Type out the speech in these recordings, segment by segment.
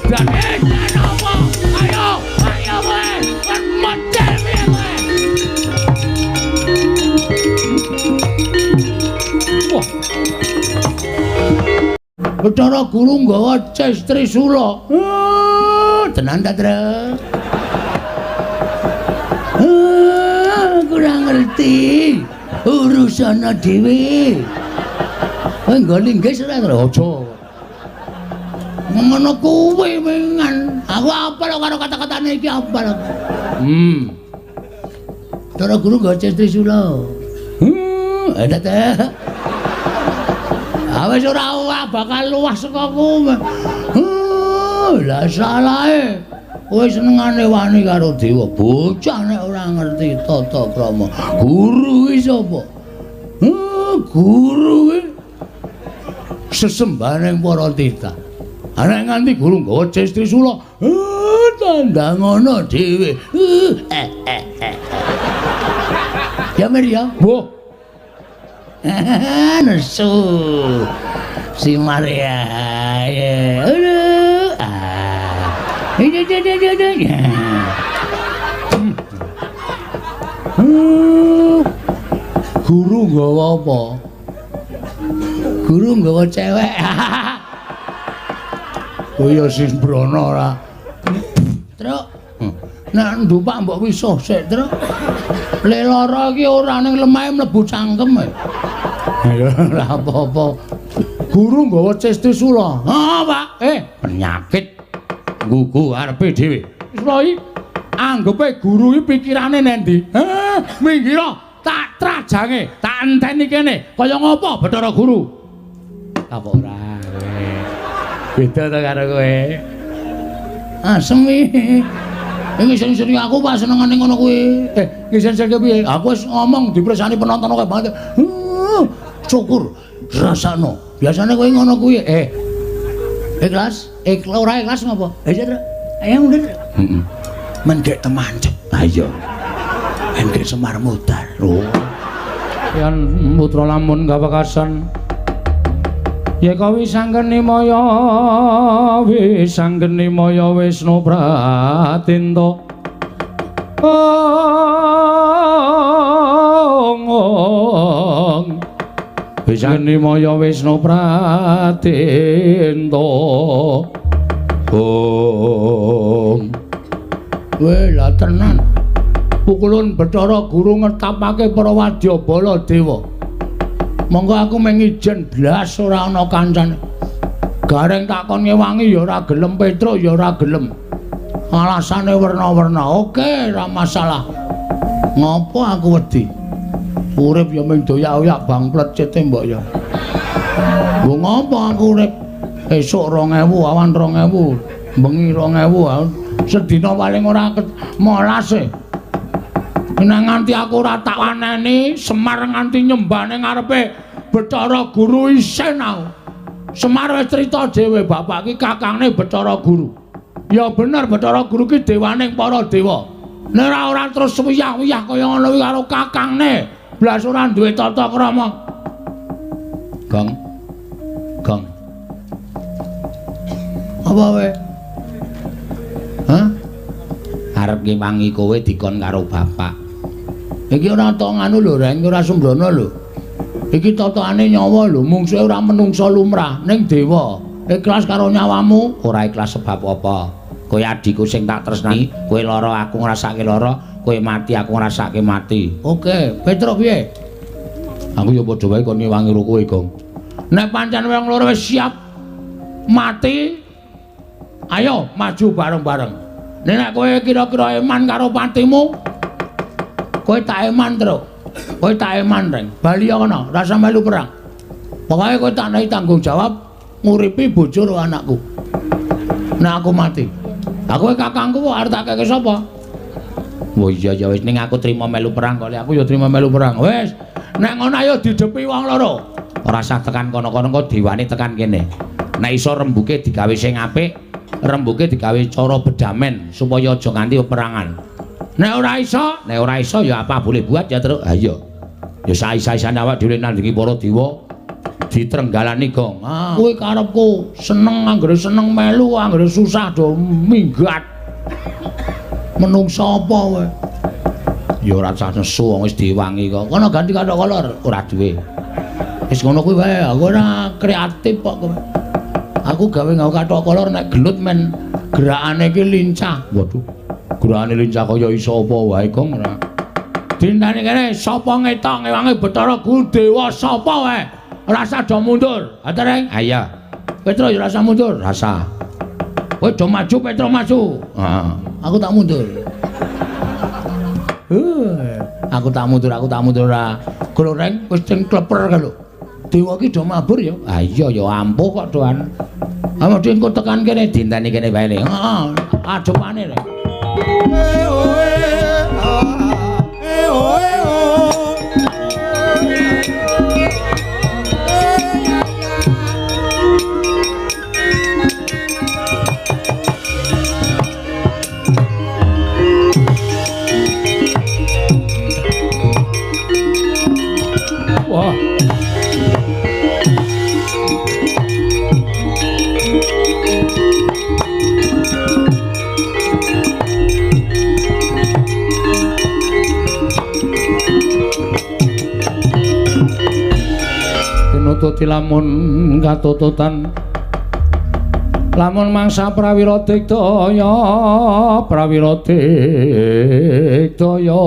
Edan. Edan apa? Ayo, ayo kowe. Kon model piye kowe? Wah. Bathara Guru nggawa ces Trisula. Tenan ta, Tru? Kurang ngerti. Urusana dhewe. Kowe nggo linggis ora, Tru? Aja. Ngono kuwi mengan. Aku apal karo kata-katane iki apal aku. Bathara Guru nggawa ces Trisula. Ada ta. Wis ora bakal luwah saka kowe. Lah salahe. Kowe senengane wani karo dewa. Bocah nek ora ngerti tata krama. Guru iki sapa? Guru iki sesembahane para titah. Nek nganti guru nggawa ces Trisula, tandang ngono dhewe. Ya Mir ya. Mbah. Nesu. Si Maria. Aduh. Ah. Guru nggawa apa? Guru nggawa cewek. Oh ya sembrono ora. Truk. Nek ndupak mbok wisuh sik, Truk. Le lara iki ora ning lemahe mlebu cangkem. Ya ora apa-apa. Guru nggawa ces Trisula. Ha, Pak. Penyakit nggugu arepe dhewe. Trisula iki anggepe guru iki pikirane nendi? Minggir tak trajange, tak enteni kene. Kaya ngopo Bathara Guru? Apa ora kowe? Beda ta karo kowe. Asem iki. Ngisin-ngisini aku pas senengane ngono kuwi. Ngisin-ngisini piye? Aku wis ngomong dipresani penonton akeh banget. Syukur rasakno. Biasane kowe ngono kuwi. Ikhlas? Ikhlas ora ikhlas ngopo? Ayo, Truk. Ayo mundur. Heeh. Mendhek temancep. Ha iya. Mendhek Semar mudar. Oh. Yen putra lamun kawekasan Yeka wisanggeni maya wisanggeni maya Wisnu Pratinta. Ong wisanggeni maya Wisnu Pratinta. Ong. Weh lah tenan. Pukulun Bathara Guru ngetapake para wadyabala dewa. Monggo aku mung ijen blas ora ana kancane. Gareng takon ngewangi ya ora gelem, Petruk ya ora gelem. Alasane werna-werna. Oke, ora masalah. Ngopo aku wedi? Urip ya mung doyak-oyak bang plecete mbok ya. Lho ngopo aku urip? Esuk 2000, awan 2000, bengi 2000, sedina paling ora molas e. Nek nganti aku ora tak waneni, Semar nganti nyembah ning ngarepe Bathara Guru isin aku. Semar wis crita dhewe, bapak iki kakangne Bathara Guru. Ya bener Bathara Guru ki dewaning para dewa. Nek ora terus wiyah-wiyah kaya ngono kuwi karo kakangne, blas ora duwe tata krama. Gong. Gong. Apa kowe? Hah? Arep ngewangi kowe dikon karo bapak. Iki ora tok nganu lho, Reng, ora sembrono lho. Iki totokane nyawa lho, mungsuhe ora menungsa lumrah, ning dewa. Ikhlas karo nyawamu, ora ikhlas sebab apa? Kowe adikku sing tak tresnani, kowe lara aku ngrasake lara, kowe mati aku ngrasake mati. Oke, Petruk piye? Aku ya padha wae kon ngewangi ro kowe, Gong. Nek pancen wong loro wis siap mati, ayo maju bareng-bareng. Nek kowe kira-kira eman karo patimu, kowe tak eman, Truk. Kowe tak eman, Reng. Bali kono, rasa melu perang. Pokoke kowe tak nehi tanggung jawab nguripi bojo karo anakku. Nek aku mati. Aku kakangku kok arep tak keke sapa? Oh iya ya wis ning aku trima melu perang kok. Aku ya trima melu perang. Wis, nek ngono ayo didepi wong loro. Ora usah tekan kono-kono kok dewane tekan kene. Nek iso rembuke digawe sing apik, rembuke digawe cara bedamen supaya aja nganti peperangan. Nek ora iso, nek ora iso ya apa boleh buat ya, Truk. Ha iya. Ya saisa-isane awak dhewe nandingi para dewa. Ditrenggalani, Gong. Ah, kuwi karepku, seneng anggere seneng melu, anggere susah do minggat. Menungsa apa kowe? Ya ora usah nesu wong wis diwangi kok. Kono ganti kathok kolor, ora duwe. Wis ngono kuwi wae, aku ora kreatif kok kowe. Aku gawe nggawe kathok kolor nek gelut men gerakane iki lincah. Waduh. Gerakane lincah kaya iso apa wae, Gong ora. Dintane kene sapa ngetok ngewangi Bathara Guru Dewa sapa wae. Rasa do mundur. Atereng. Ha iya. Petro ya rasa mundur. Rasa. Kowe do maju, Petro maju. Heeh. Aku tak mundur. Aku tak mundur, aku tak mundur ora. Goreng wis sing kleper lho. Dewa iki do mabur ya. Ha iya ya ampuh kok doan. Ha mesti engko tekan kene dinteni kene wae le. Heeh, adepane le. Wah. Tinututi lamun katututan lamun mangsa prawira digdaya, prawira digdaya.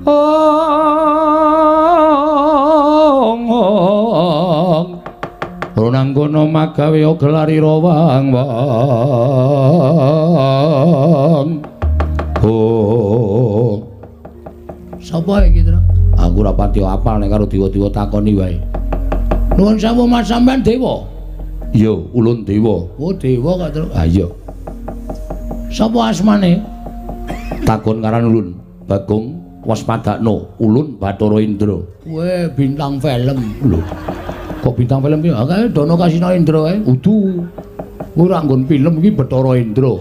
Ong Runanggono magawe gelarira wang wang. Oh. Sapa iki, Tru? Aku ora pati apal nek karo dewa-dewa takoni wae. Nuwun sewu Mas, sampean dewa? Iya, ulun dewa. Oh, dewa kok, Tru. Ha iya. Sapa asmane? Takon karan ulun, Bagong Waspadakno, ulun Bathara Indra. Kowe bintang film. Lho. Kok bintang film piye? Kae Dono Kasino Indra kae. Udu. Ora nggon film iki Bathara Indra.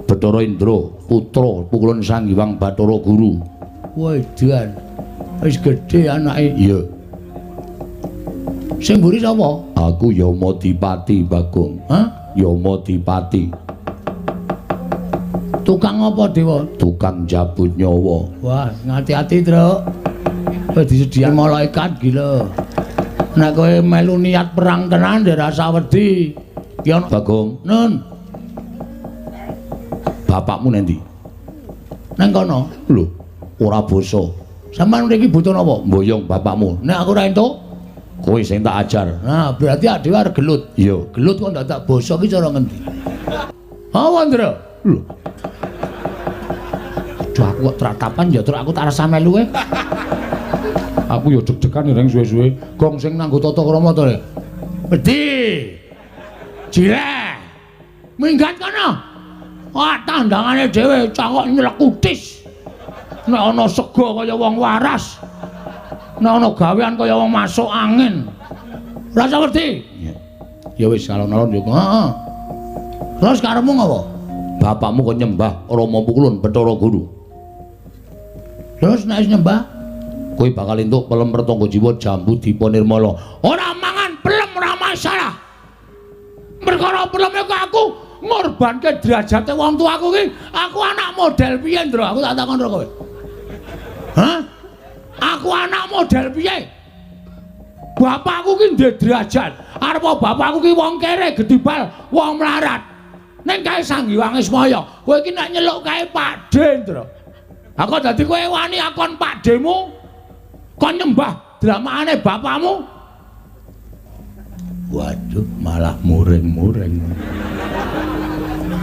Bathara Indra, putra Pukulun Sang Hyang Bathara Guru. Wedan. Wis gedhe anake. Iya. Sing mburi sapa? Aku Yamadipati, Bagong. Hah? Yamadipati. Tukang apa, Dewa? Tukang jabut nyawa. Wah, ngati-ati, Truk. Kowe disediani malaikat gila. Nek kowe melu niat perang tenan ndak rasa wedi. Ki ana Bagong. Nun. Bapakmu nendi? Nang kono. Lho, ora basa. Sampeyan mriki butuh napa? Mboyong bapakmu. Nek aku ora entuk, kowe sing tak ajar. Nah, berarti adewe arep gelut. Iya. Gelut kok ndak basa ki cara ngendi? Hawa, Ndra. Lho. Aduh, aku kok tratapan ya, Truk, aku tak rasa melu e. Aku ya deg-degan ning suwe-suwe. Gong sing nganggo tata krama to, Le. Wedi. Jireh. Minggat kono. Wah, tandangane dhewe cakok nylekutis. Nek ana sega kaya wong waras. Nek ana gawean kaya wong masuk angin. Rasa wedi. Ya wis alon-alon yo. Heeh. Terus karepmu ngopo? Bapakmu kon nyembah Rama Pukulun Bathara Guru. Terus nek wis nyembah, kowe bakal entuk pelem Pertangga Jiwa Jambu Dipa Nirmala. Ora mangan pelem ora masalah. Perkara pelem iku aku ngorbanke derajate wong tuaku ki, aku anak model piye, Ndra? Aku tak takon karo kowe. Hah? Aku anak model piye? Bapakku ki ndek derajat. Arep bapakku ki wong kere gedibal, wong melarat. Ning kae Sang Hyang Ismaya, kowe iki nek nyeluk kae Pakde, Ndra. Aku dadi kowe wani akon Pakdemu kon nyembah dramakane bapakmu. Waduh, malah muring-muring.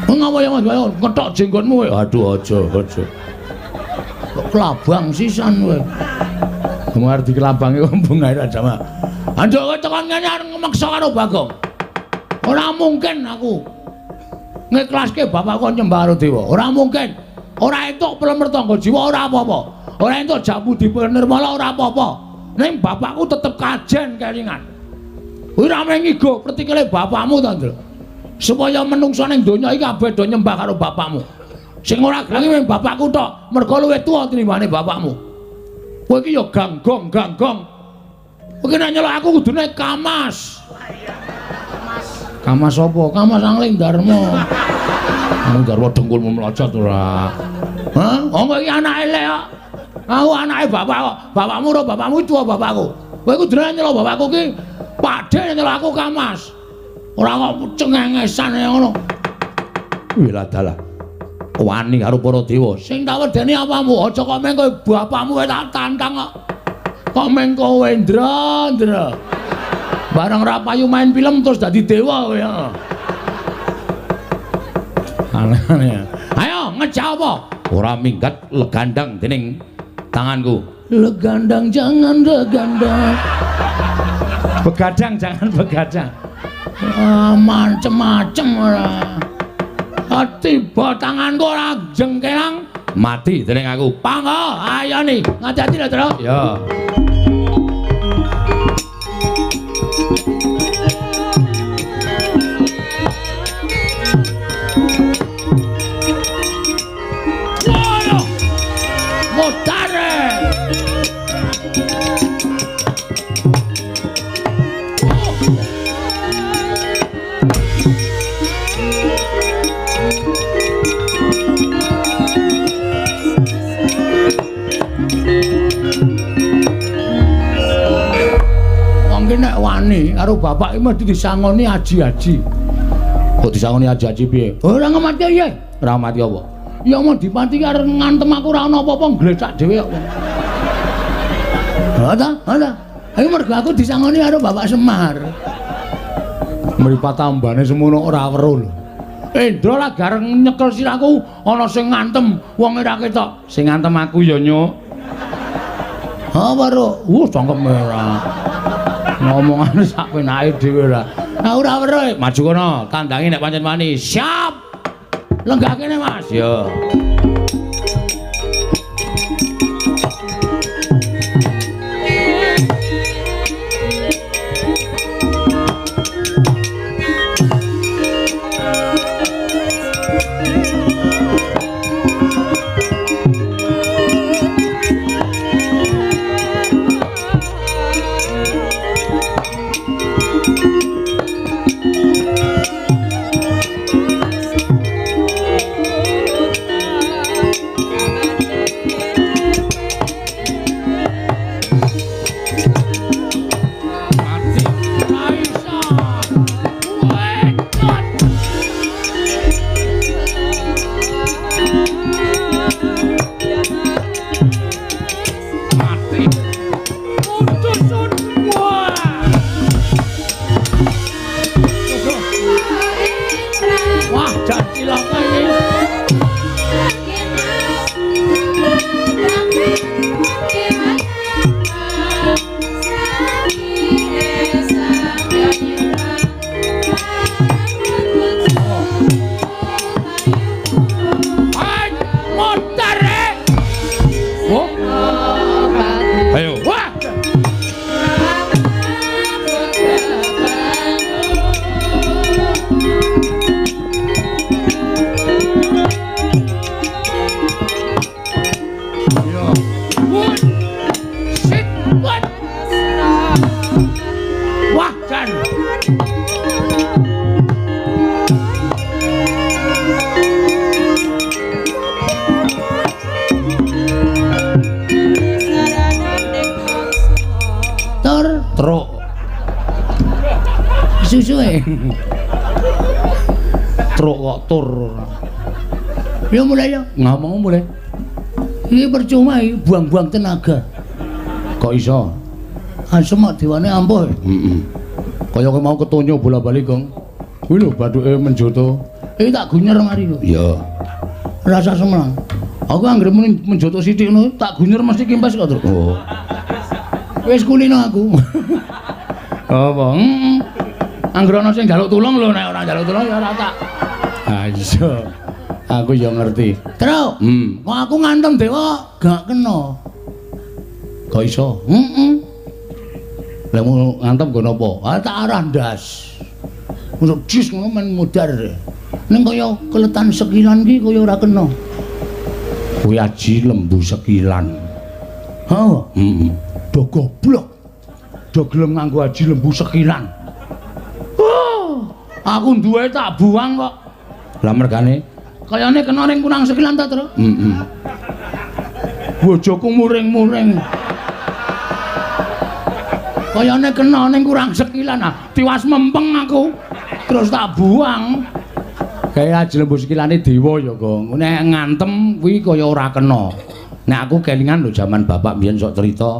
Ngapa ya Mas? Ngetok jenggotmu kowe. Aduh, aja, aja. Kok kelabang sisan kowe. Arep dikelabangi kok bungae ra jamak. Anduk kowe tekan ngene arep ngmeksa karo Bagong. Ora mungkin aku ngiklaske bapakku nyembah karo dewa. Ora mungkin. Ora entuk pelem Pertangga Jiwa ora apa-apa. Ora entuk Jambu Dipa Nirmala ora apa-apa. Ning bapakku tetep kajen kelingan. Kuwi ra mung ngigo pretikele bapakmu to, Ndra. Supaya menungsa ning donya iki kabeh do nyembah karo bapakmu. Sing ora gelem mung bapakku tok, mergo luwih tuwa tinimbane bapakmu. Kowe iki ya ganggong-ganggong. Kowe nek nyelok aku kudune Kamas. Kamas apa? Kamas Angling Darma. Angling Darma dengkulmu mlocot ora. Hah? Oh kok iki anake elek kok. Aku anake bapak kok. Bapakmu ora bapakmu itu bapakku. Kowe kudune nyelok bapakku ki Pakde nyelok aku Kamas. Ora kok cengengesan ngono. Wih dalah. Wani karo para dewa. Sing tak wedeni apamu? Aja kok meng kowe bapakmu wae tak tantang kok. Kok meng kowe Ndra, Ndra. Bareng ra payu main film terus dadi dewa kowe. Aneh-aneh. Ayo ngejak apa? Ora minggat legandang dening tanganku. Legandang jangan legandang. Begadang jangan begadang. Ah, macem-macem ora. Tiba tanganku ora jengkelang mati dening aku. Panggo, ayo nih, ngati-ati lho, Tru. Ya. Waduh. Mutare. Nek wani karo bapak iki mesti disangoni aji-aji. Kok disangoni aji-aji piye? Ora ngemati ya. Ora mati apa? Ya mau dipati arep ngantem aku ora ana apa-apa glecak dhewe kok. Ha ta? Ha ta? Ayo mergo aku disangoni karo Bapak Semar. Mripat tambane semono ora weruh lho. Endra lah gareng nyekel sirahku ana sing ngantem wong ora ketok. Sing ngantem aku ya nyuk. Ha weruh. Cangkem ora. Ngomongane sak penake dhewe ora. Ah ora weruh. Maju kono, tandangi nek pancen wani. Siap. Lenggah kene, Mas. Ya. Truk kok tur. Ya mulai ya, ngomong mulai. Iki percuma iki buang-buang tenaga. Kok iso? Asem mak dewane ampuh. Heeh. Kaya kowe mau ketonyo bola-bali, Gong. Kuwi lho bathuke menjoto. Iki tak gunyer mari lho. Iya. Rasa semelang. Aku anggere muni menjoto sithik ngono tak gunyer mesti kempes kok, Truk. Oh. Wis kulino aku. Apa? Heeh. Anggere ana sing njaluk tulung lho, nek ora njaluk tulung ya ora tak. Ha iya. Aku ya ngerti. Truk. Kok aku ngantem dewa gak kena. Kok iso? Heeh. Lah mau ngantem nggo napa? Ah tak arah ndas. Untuk jis ngono men mudhar. Ning kaya keletan sekilan ki kaya ora kena. Kuwi aji lembu sekilan. Ha? Heeh. Do goblok. Do gelem nganggo aji lembu sekilan. Oh, aku duwe tak buang kok. Lah mergane kayane kena ning kurang sekilan ta, Tru? Heeh. Bojoku muring-muring. Kayane kena ning kurang sekilan, ah tiwas mempeng aku. Terus tak buang. Kaya aji lembu sekilane dewa ya, Gong. Nek ngantem kuwi kaya ora kena. Nek aku kelingan lho jaman bapak mbiyen sok cerita.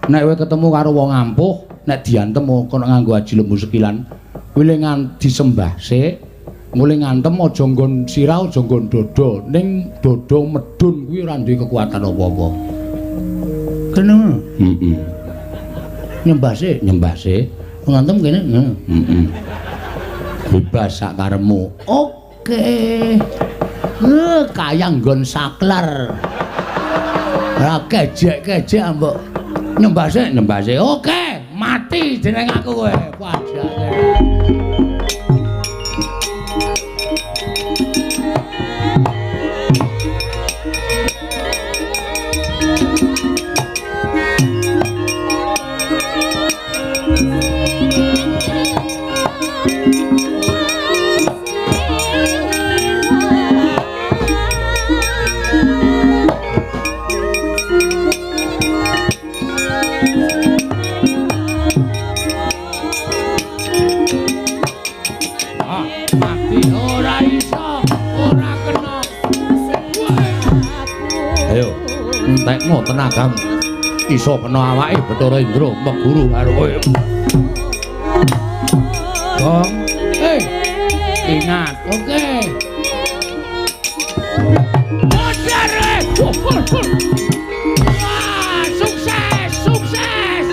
Nek kowe ketemu karo wong ampuh, nek diantem kono nganggo aji lembu sekilan, kuwi le disembah sik. Mule ngantem aja nggon sirah, aja nggon dada. Ning dada medun kuwi ora duwe kekuatan apa-apa. Kene. Heeh. Nyembah sik, nyembah sik. Ngantem kene. Heeh. Bebas sak karepmu. Oke. Kaya nggon saklar. Ora kejek-kejek mbok. Nyembah sik, nyembah sik. Oke, mati jeneng aku kowe. Padake. Entekno tenagamu. Iso kena awake Bathara Indra meguru karo kowe. Gong. Ingat, oke. Modar. Wah, sukses, sukses.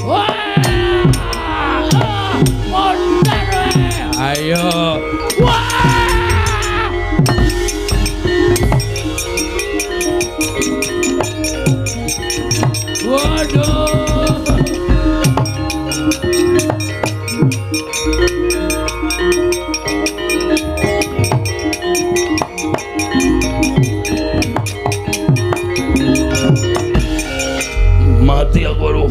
Wah, modar. Ayo. Wah. Waduh. Mati aku lho.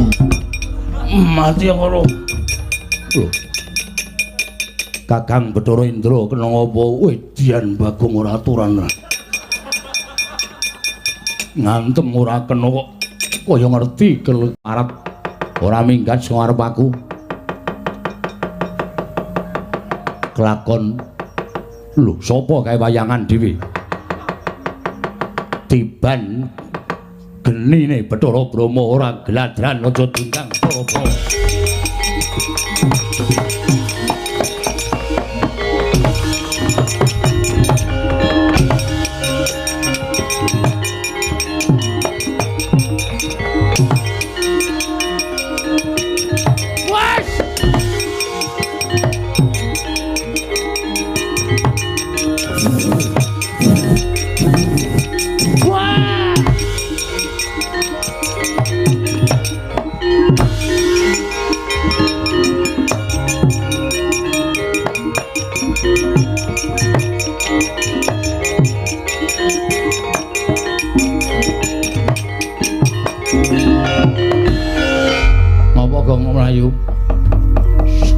Mati aku lho. Kakang Bathara Indra kena ngapa? Wedian Bagong ora aturan. Ngantem ora kena kok. Kaya ngerti arep ora minggat sing arep aku. Kelakon lho sapa kae wayangan dhewe? Tiban genine Bathara Brahma ora gladran aja diundang Bathara Brahma.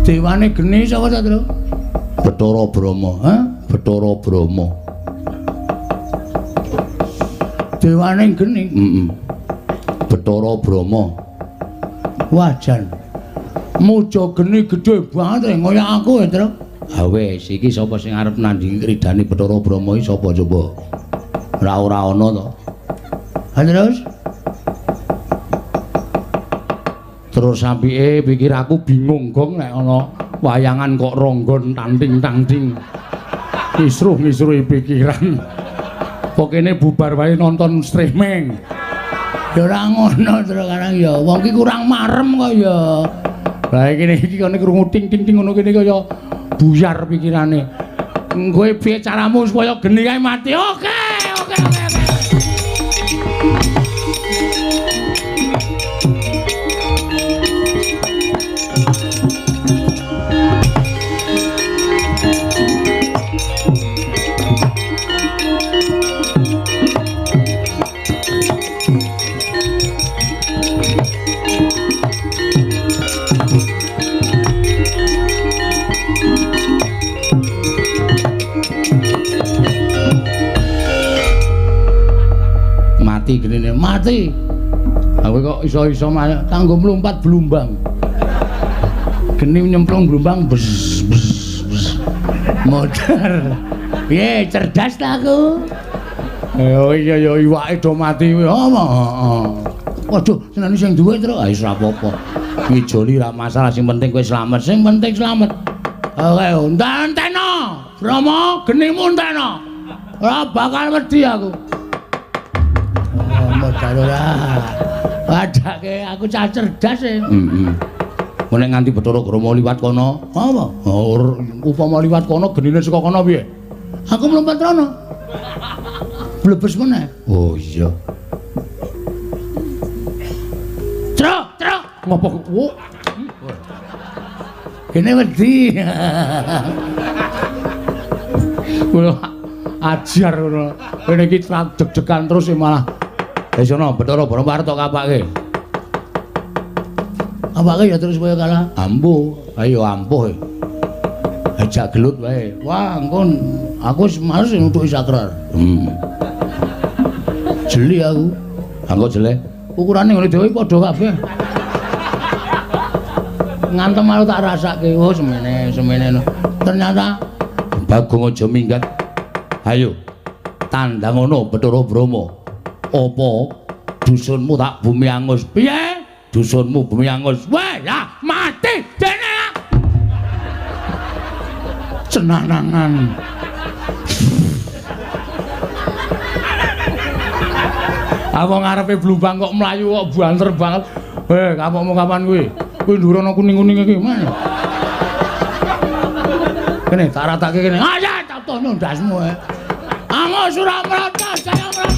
Dewane geni sapa ta, Tru? Bathara Brahma, ha? Bathara Brahma. Dewane geni? Heeh. Bathara Brahma. Wah, jan. Muja geni gedhe banget kaya aku ya, Tru. Ha wis, iki sapa sing arep nandhingi ridane Bathara Brahma iki sapa coba? Ora ana to. Ha terus? Terus sampike pikir aku bingung Gong nek ana wayangan kok ronggon tanting-tanting. Kisruh-kisruhi pikiran. Pokene bubar wae nonton streaming. Ya ora ngono terus karang ya. Wong ki kurang marem kok ya. Lah iki kene krungu ting-ting-ting ngono kene kaya buyar pikirane. Kowe piye caramu supaya geni kae mati? Oke, oke, oke, oke. Mati. Aku kok iso-iso kanggo mlumpat blumbang. Geni nyemplung blumbang bes bes bes. Modar. Piye cerdas ta aku? Oh iya ya iwake do mati kuwi. Heeh. Waduh, senane sing duwe truk. Ah wis ora apa-apa. Ngijoli ra masalah, sing penting kowe slamet. Sing penting slamet. Oke, enteno. Brahma, genimu enteno. Ora bakal wedi aku. Oh, modal ora. Padake aku cah cerdas e. Heeh. Nek nganti Bathara Brahma liwat kono, apa? Upama liwat kono genine saka kono piye? Aku mlumpat rono. Blebes meneh. Oh iya. Truk, truk. Ngopo kok? Kene wedi. Kula ajar ngono. Kene iki deg-degan terus malah. Wis ana Bathara Brahma arep tok kapake. Kapake ya terus kowe kalah. Ampuh. Ayo ampuh. Ajak gelut wae. Wah, engko aku wis males nutuki sakrar. Jeli aku. Engko jelek. Ukurane ngene dhewe padha kabeh. Ngantem aku tak rasake. Oh, semene, semene. Ternyata Bagong aja minggat. Ayo. Tandang ngono Bathara Brahma. Apa dusunmu tak bumi angus? Piye? Dusunmu bumi angus. Wah, ya mati dene. Cenanangan. Apa ngarepe blumbang kok mlayu kok banter banget. Heh, kapokmu kapan kuwi? Kuwi dhuwur ana kuning-kuning iki, Mas. Kene tak ratake kene. Ah ya, tak tono ndasmu. Angus ora mrata, saya mrata.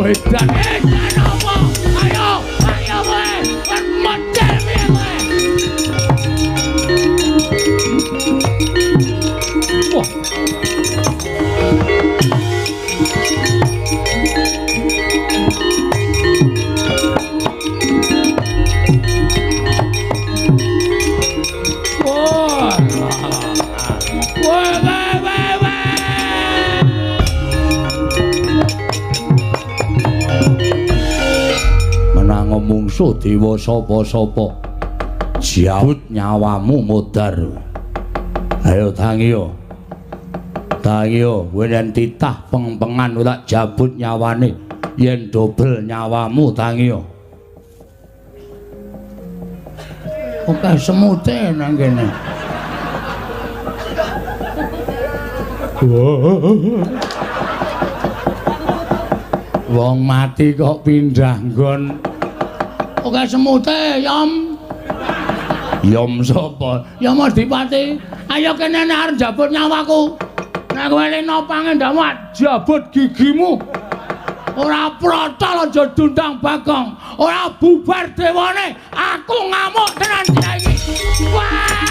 Wedan, edan apa? Ayo, ayo kowe. Model piye kowe? Wah. Wah. Wah, wah, wah, wah. Mungsuh dewa sapa-sapa jabut nyawamu modar. Ayo tangiyo, tangiyo, kowe yen titah pengpengan ora jabut nyawane, yen dobel nyawamu tangiyo. Oke semute nang kene. Wong mati kok pindah nggon. Oke semute, Yom. Yom sapa? Yom Adipati. Ayo kene nek arep njabut nyawaku. Nek kowe nopange ndakmu jabut gigimu. Ora protol aja dundang Bagong. Ora bubar dewane. Aku ngamuk tenan dina iki. Wah!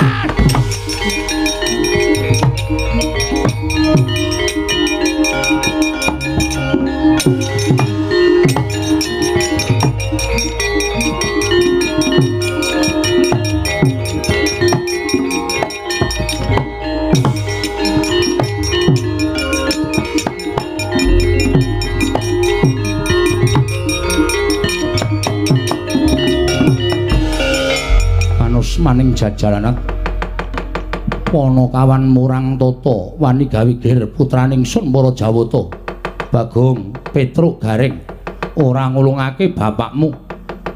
Maning jajalanan Panakawan Murang Tata wani gawe geger putraning Sun para Jawata. Bagong Petruk Garing ora ngulungake bapakmu,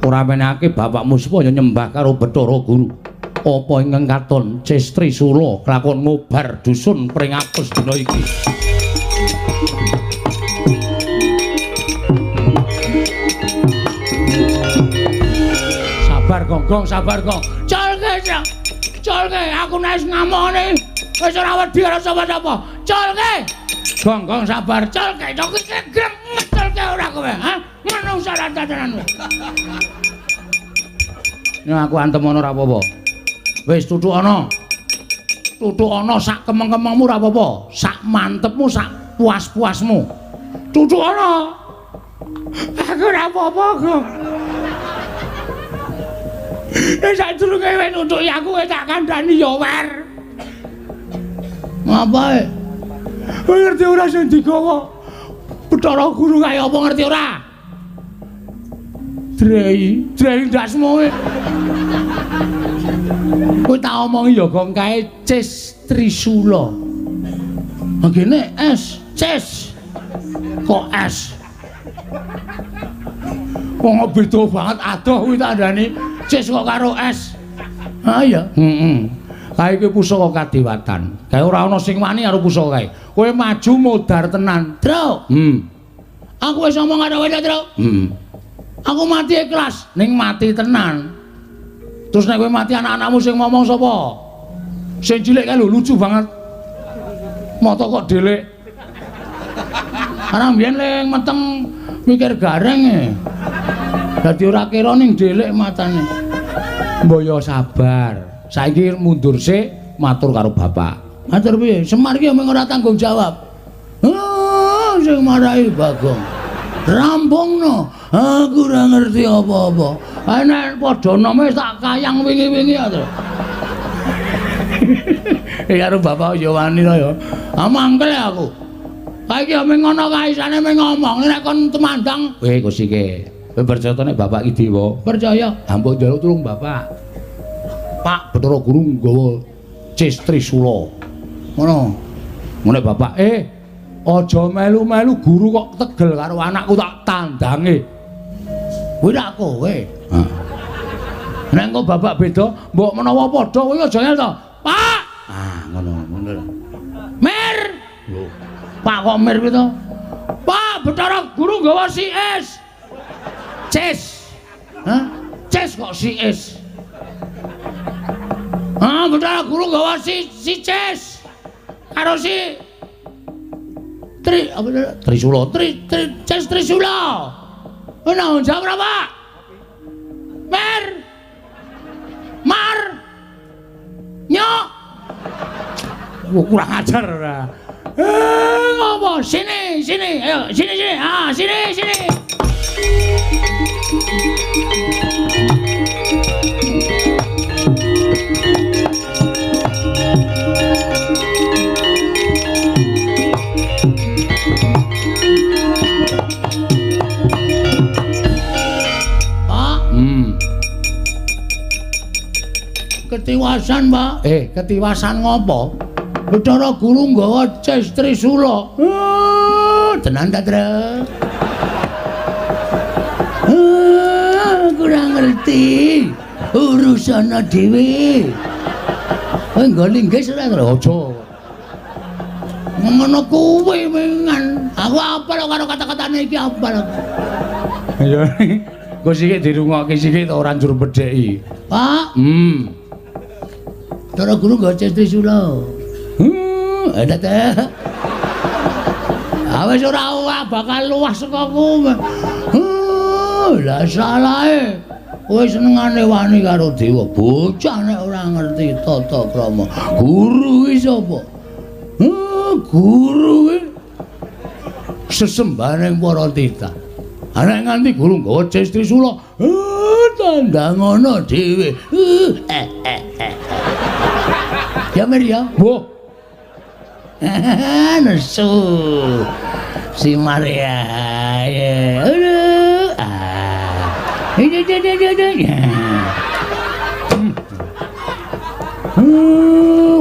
ora menehake bapakmu supaya nyembah karo Bathara Guru. Apa ingkang katon Cestri Sula kelakon ngobar dusun Pringapus dina iki. Sabar Gonggong, sabar Gong. Colke, colke, aku nek wis ngamukne wis ora wedi karo sapa-sapa. Colke. Gonggong sabar, colke. Kok iki greng ngecolke ora kowe, ha? Menungsa ra tenan. Nek aku antem ana ora apa-apa. Wis tutuk ana. Tutuk ana sak kemeng-kemengmu ora apa-apa, sak mantepmu, sak puas-puasmu. Tutuk ana. Aku ora apa-apa kok. Nek sadurunge kowe nutuki aku kowe tak kandhani ya wer. Ngapae? Kowe ngerti ora sing digawa? Bathara Guru kaya apa ngerti ora? Drei, drei ndasmu kowe. Kowe tak omongi ya Gong kae Cis Trisula. Ngene S, Cis. Kok S? Wong beda banget adoh kuwi tak andani Cis kok karo S. Ha iya. Heeh. Kae iki pusaka kadewatan. Kae ora ana sing wani karo pusaka kae. Kowe maju modar tenan, Truk. Aku wis ngomong karo kowe, Truk. Aku mati ikhlas, ning mati tenan. Terus nek kowe mati anak-anakmu sing ngomong sapa? Sing cilik kae lho lucu banget. Mata kok delik. Karang biyen le meteng mikir gareng e. Dadi ora kira ning delik matane. Mbok yo sabar. Saiki mundur sik matur karo bapak. Matur piye? Semar iki mung ora tanggung jawab. Ah, sing marai Bagong. Rampungno. Aku ora ngerti apa-apa. Nek padha nome tak kayang wingi-wingi ya, Tru. Ya karo bapak ya wani to ya. Ah mangkel aku. Saiki ya mung ngono kaisane mung ngomong nek kon temandang. Kowe kusike. Kowe percaya nek bapak iki dewa? Percaya. Ha mbok njaluk tulung bapak. Pak Bathara Guru nggawa Cis Trisula. Ngono. Ngene bapak, aja melu-melu guru kok tegel karo anakku tak tandange. Kuwi rak kowe. Heeh. Nek engko bapak beda, mbok menawa padha kowe aja ngel to. Pak. Ah, ngono ngono lho. Mir. Lho. Pak kok mir kuwi to? Pak Bathara Guru nggawa si S. Cis. Hah? Cis kok si S. Ah, Bathara Guru nggawa si Cis. Karo si Tri apa Trisula, Tri Tri Cis Trisula. Ono jawab ora, Pak? Mer. Mar. Nyok. Kurang ajar ora. Ngopo? Sini, sini. Ayo, sini sini. Ah, sini, sini. Pak. Ketiwasan, Pak. Ketiwasan ngopo? Bathara Guru nggawa Cis Trisula. Tenan ta, Truk? Kurang ngerti. Urusana dhewe. Kowe nggo linggis ora, Truk? Aja. Ngono kuwi mengan. Aku apal karo kata-katane iki apal. Ya. Engko sithik dirungokke sithik ora njur bedheki. Pak. Bathara Guru nggawa Cis Trisula. Ada teh. Awes ora bakal luwah saka kowe. Lah salahe. Kowe senengane wani karo dewa. Bocah nek ora ngerti tata krama. Guru iki sapa? Guru iki sesembahane para titah. Nek nganti guru nggawa Cis Trisula, tandang ngono dhewe. Ya Mir ya. Mbah. Nesu. Si Maria. Aduh. Ah.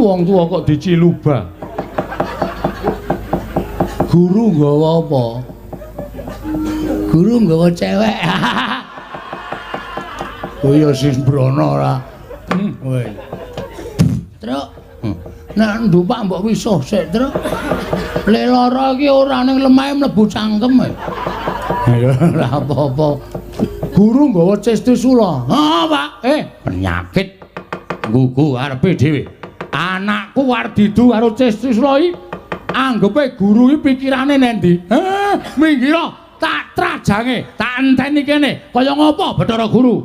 Wong tuwa kok diciluba. Guru nggawa apa? Guru nggawa cewek. Oh ya sembrono ora. Kowe. Truk. Nek ndupak mbok wisuh sik, Truk. Le lara iki ora ning lemahe mlebu cangkem. Ya ora apa-apa. Guru nggawa Cis Trisula. Heeh, Pak. Penyakit nggugu arepe dhewe. Anakku arep didu karo Cis Trisula iki anggepe guru iki pikirane nendi? Minggir tak trajange, tak enteni kene. Kaya ngopo Bathara Guru?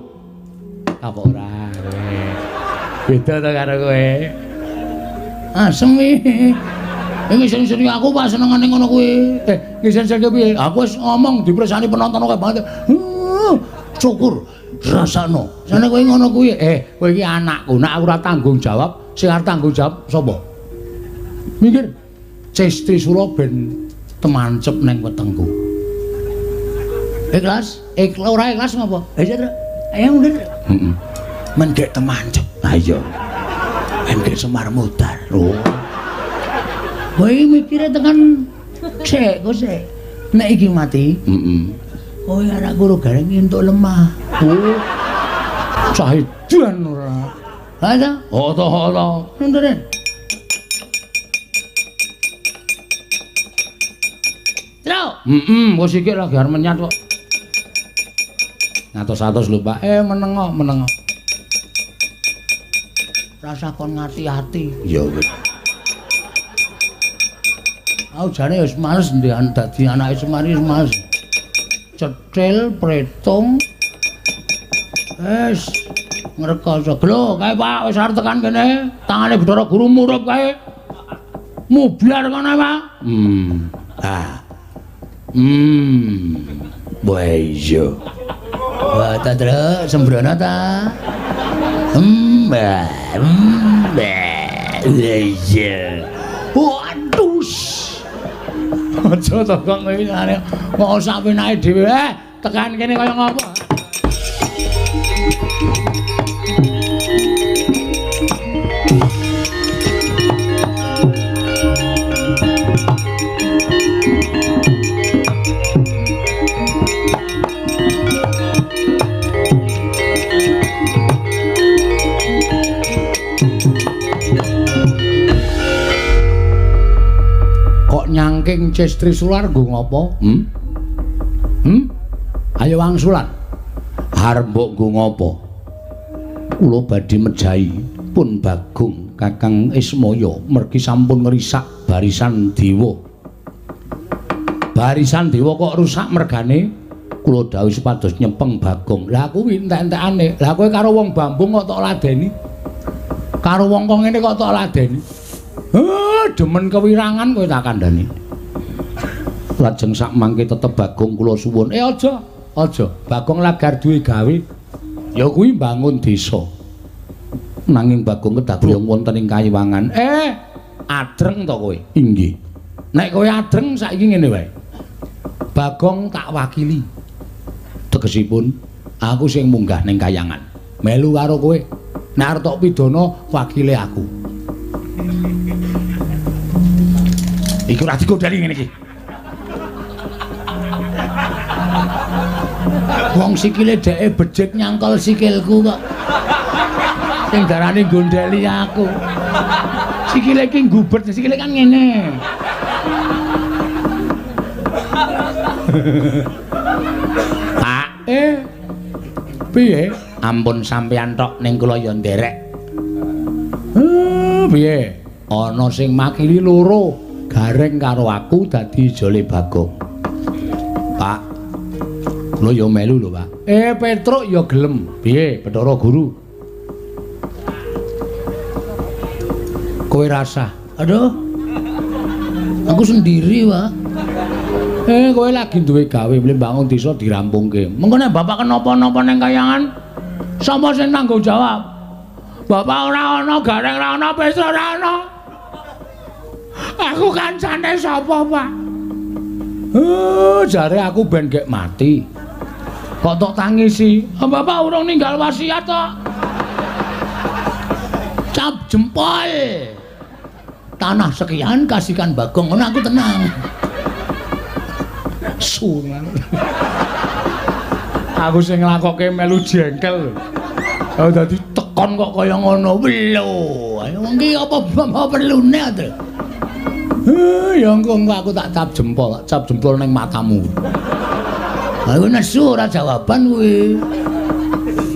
Apa ora kowe? Beda to karo kowe. Asem iki. Ngisin-ngisini aku pas senengane ngono kuwi. Ngisin-ngisini piye? Aku wis ngomong dipresani penonton akeh banget. Syukur rasano. Sane kowe ngono kuwi. Kowe iki anakku. Nek aku ora tanggung jawab, sing arep tanggung jawab sapa? Mikir. Ces Trisula ben temancep neng wetengku. Ikhlas? Ikhlas ora ikhlas ngopo? Ayo, Tru. Ayo mundur. Heeh. Men gek temancep. Ha iya. Men gek Semar mudar. Oh. Kowe mikire tekan sik, kok sik. Nek iki mati, heeh. Kowe arek guru gareng entuk lemah. Oh. Cah edan ora. Ha ta? Oh to, oh to. Nundure. Tru. Heeh, wis iki lagi arep menyat kok. Ngatos-atos lho, Pak. Menengo, menengo. Rasa kon ngati-ati. Ya wis. Aku jane wis males ndek dadi anake Semar wis males. Cetil, pretung. Wis ngrekoso. Glo, kae Pak wis arep tekan kene. Tangane Bathara Guru murup kae. Mublar kono, Pak. Ah. Wah iya. Wah, ta Truk, sembrono ta. Iya. Waduh. Aja to kok ngene. Kok sak penake dhewe tekan kene kaya ngopo. Nyangking Ces Trisula nggo ngopo? Ayo wangsulan. Arep mbok nggo ngopo? Kula badhe mejahi pun Bagong Kakang Ismaya mergi sampun ngrisak barisan dewa. Barisan dewa kok rusak mergane? Kula dawuh supados nyepeng Bagong. Lah kuwi entek-entekane. Lah kowe karo wong Bambung kok tok ladeni? Karo wong kok ngene kok tok ladeni? Demen kewirangan kowe tak kandhani. Lajeng sak mangke tetep Bagong kula suwun. Aja, aja. Bagong lagar duwe gawe. Ya kuwi mbangun desa. Nanging Bagong kedah boyong wonten ing Kayiwangan. Adreng to kowe? Inggih. Nek kowe adreng saiki ngene wae. Bagong tak wakili. Tegesipun aku sing munggah ning Kayangan. Melu karo kowe. Nek arep tok pidana wakile aku. Iku ora digodhani ngene iki. Wong sikile dheke becik nyangkol sikilku kok. Sing darane gondheli aku. Sikile iki ngubet, sikile kan ngene. Pak, piye? Ampun sampeyan tok ning kula ya nderek. Piye? Ana sing makili loro. Gareng karo aku dadi jole Bagong. Pak, kula ya melu lho, Pak. Petruk ya gelem. Piye, Bathara Guru? Kowe rasah. Aduh. Aku sendiri, Pak. Kowe lagi duwe gawe mbangun desa dirampungke. Mengko nek bapak kenapa-napa ning Kayangan, sapa sing tanggung jawab? Bapak ora ana, Gareng ora ana, Petruk ora ana. Aku kancane sapa, Pak? Jare aku ben gek mati. Kok tok tangisi? Bapak urung ninggal wasiat kok. Cap jempol. Tanah sekian kasihkan Bagong, ngono aku tenang. Sungan. Aku sing nglakoke melu jengkel. Oh, dadi tekon kok kaya ngono. Lho, ayo wong iki apa perlune to? Ya engko aku tak cap jempol ning matamu. Aku nesu ora jawaban kuwi.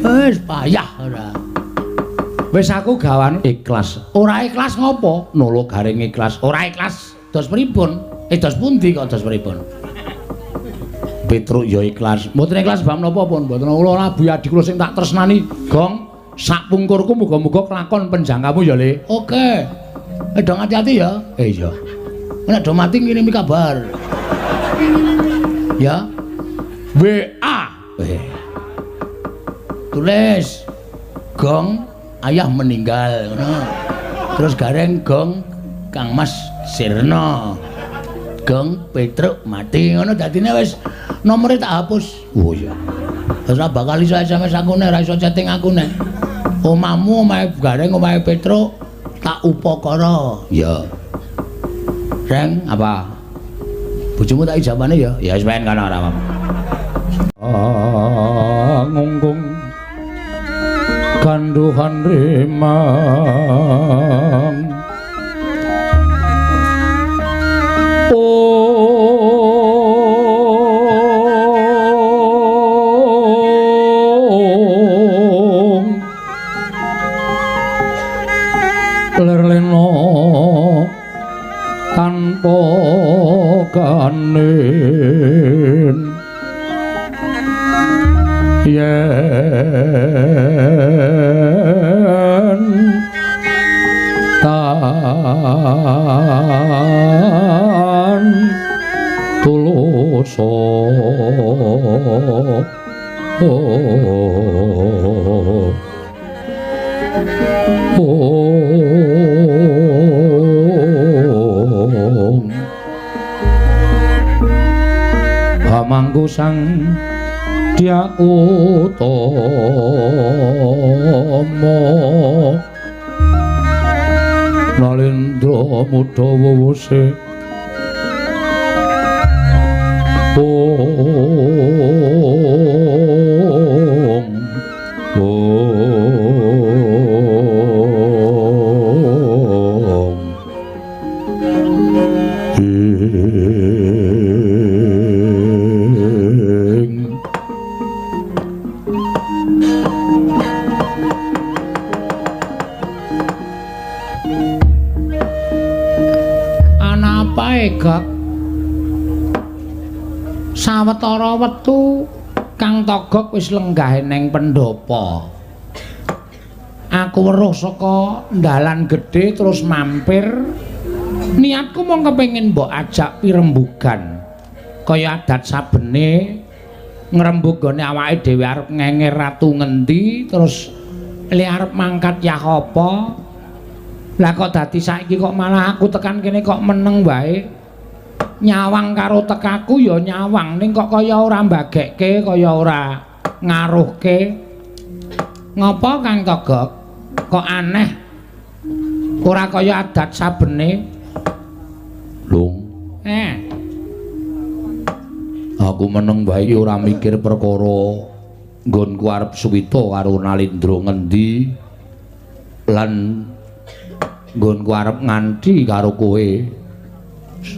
Wis payah ora. Wis aku gawan ikhlas. Ora ikhlas ngopo? Nolo garing ikhlas. Ora ikhlas dos pripun? Dos pundi kok dos pripun? Petruk ya ikhlas. Mboten ikhlas bab napa pun, mboten kula labu adi kula sing tak tresnani, Gong. Sak pungkurku muga-muga kelakon penjangkamu ya, Le. Oke. Dong hati-hati ya. Iya. Nek do mati ngirimi kabar. Ya. WA. Tulis gong ayah meninggal ngono. Terus gareng gong Kang Mas sirna. Gong Petruk mati ngono dadine wis nomere tak hapus. Oh iya. Ora bakal iso SMS aku nek ora iso chatting aku nek. Omahmu omahe Gareng omahe Petruk tak upakara. Iya. Reng apa? Bojomu tak ijabane ya? Ya wis ben kono ora apa-apa. Ngungkung kanduhan rimang ong lerleno tanpa kanen yen tan tulus hamangku sang Dya Utama Nalendra mudha wuwuse ong ong ing Ana apae, Gok? Sawetara wektu Kang Togok wis lenggah ning pendhapa. Aku weruh saka dalan gedhe terus mampir. Niatku mung kepengin mbok ajak pirembugan. Kaya adat sabene ngrembug gone awake dhewe arep ngenger ratu ngendi terus le arep mangkat yah apa. Lah kok dadi saiki kok malah aku tekan kene kok meneng wae. Nyawang karo tekaku ya nyawang ning kok kaya ora mbagekke, kaya ora ngaruhke. Ngopo Kang Togok? Kok aneh? Ora kaya adat sabene. Lung. Aku meneng wae ora mikir perkara nggonku arep suwita karo Nalindra ngendi lan nggonku arep nganti karo kowe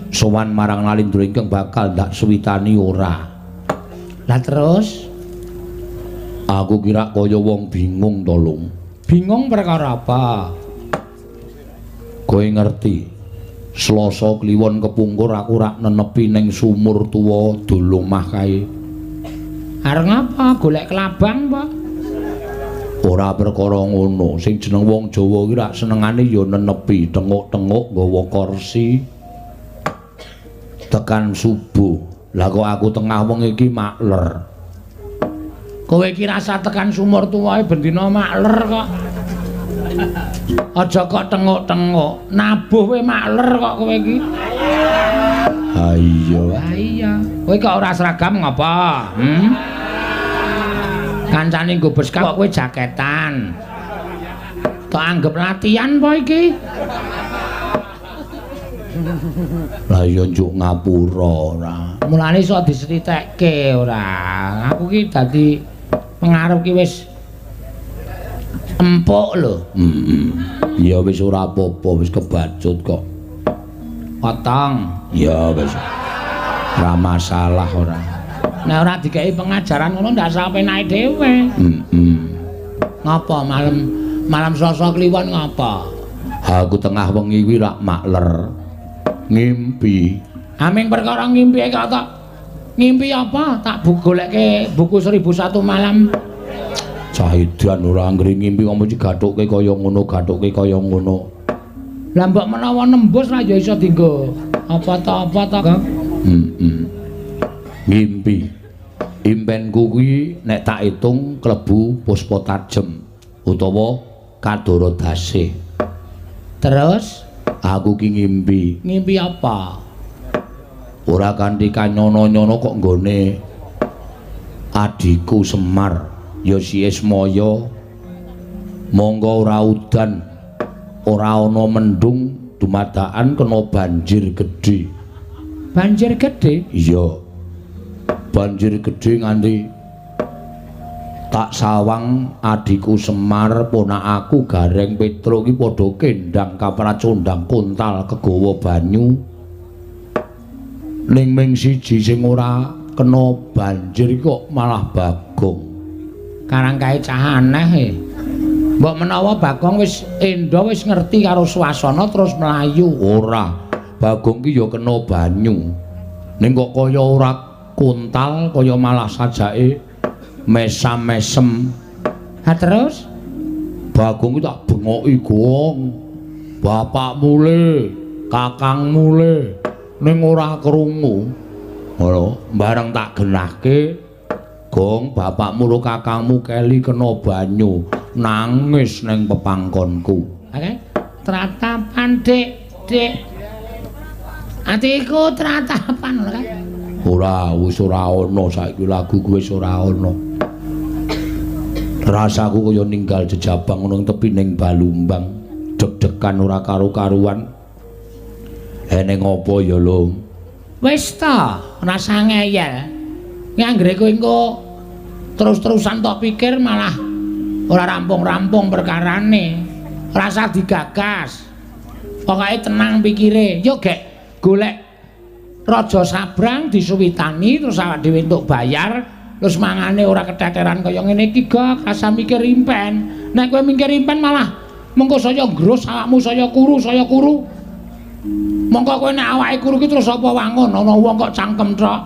sowan marang Nalindra ingkang bakal ndak suwitani ora. Lah terus aku kira kaya wong bingung to, Lung. Bingung perkara apa? Kowe ngerti Selasa kliwon kepungkur aku rak nenepi ning sumur tuwa dolomah kae. Arep ngapa? Golek kelabang apa? Ora perkara ngono. Sing jeneng wong Jawa ki rak senengane ya nenepi, tenguk-tenguk nggawa kursi tekan subuh. Lah kok aku tengah wengi iki makler. Kowe iki rasa tekan sumur tuwae bendina makler kok. Aja kok tenguk-tenguk, nabuh kowe makler kok kowe iki. Ha iya. Ha iya. Kowe kok ora seragam ngapa? Kancane nggo beskap kok kowe jaketan. Tok anggap latihan apa iki? Lah iya njuk ngapura ora. Mulane iso diseritekke ora. Aku ki dadi pengaruh ki wis empuk lho. Ya wis ora apa-apa, wis kebacut kok. Potong. Ya wis. Ora masalah ora. Nek ora dikeki pengajaran ngono ndak sampe naik dhewe. Ngapa malam Selasa kliwon ngapa? Aku tengah wengi kuwi rak makler. Ngimpi. Aming perkara ngimpi kok tak ngimpi apa? Tak goleke buku 1001 malam. Cah edan ora anggere ngimpi kok mesti gathuke kaya ngono, gathuke kaya ngono. Lah mbok menawa nembus ra ya iso dienggo apa ta apa ta, Gong? Heeh. Ngimpi. Impenku kuwi nek tak itung klebu puspa tajem utawa kadara dasih. Terus aku ki ngimpi. Ngimpi apa? Ora kanthi kanyono-nyono kok nggone adhiku Semar ya si Ismaya. Monggo ora udan, ora ana mendung, dumadakan kena banjir gedhe. Banjir gedhe? Iya. Banjir gedhe nganti tak sawang adhiku Semar, ponakaku Gareng Petruk iki padha kendang kapracondang kontal kegawa banyu. Ning ming siji sing ora kena banjir kok malah Bagong. Karang kae cah aneh e. Mbok menawa Bagong wis endo wis ngerti karo swasana terus mlayu. Ora, Bagong ki ya kena banyu. Ning kok kaya ora kontal, kaya malah sajake mesam-mesem. Ha terus Bagong ki tak bengoki, Gong. Bapakmu le, kakangmu le, ning ora krungu. Ngono, bareng tak genahke, Gong, bapakmu ro kakangmu keli kena banyu, nangis ning pepangkonku. Oke, tratapan Dik, Dik. Atiku tratapan ngono kan? Ora, wis ora ana saiki lagu kuwi wis ora ana. Rasaku kaya ninggal jejabang ngono tepi ning Balumbang, deg-degan ora karu-karuan. Eneng apa ya, Lung? Wis ta, rasa ngeyel. Anggere kowe engko terus-terusan tok pikir malah ora rampung-rampung perkarane. Rasa digagas. Pokoke tenang pikire. Yo gek golek Raja Sabrang disuwitani terus awak dhewe entuk bayar, terus mangane ora keteteran kaya ngene iki, Gok. Rasa mikir impen. Nek kowe mikir impen malah mengko saya nggrus awakmu saya kuru, saya kuru. Mongko kowe nek awake kuru ki terus apa wangun ana wong kok cangkem tok.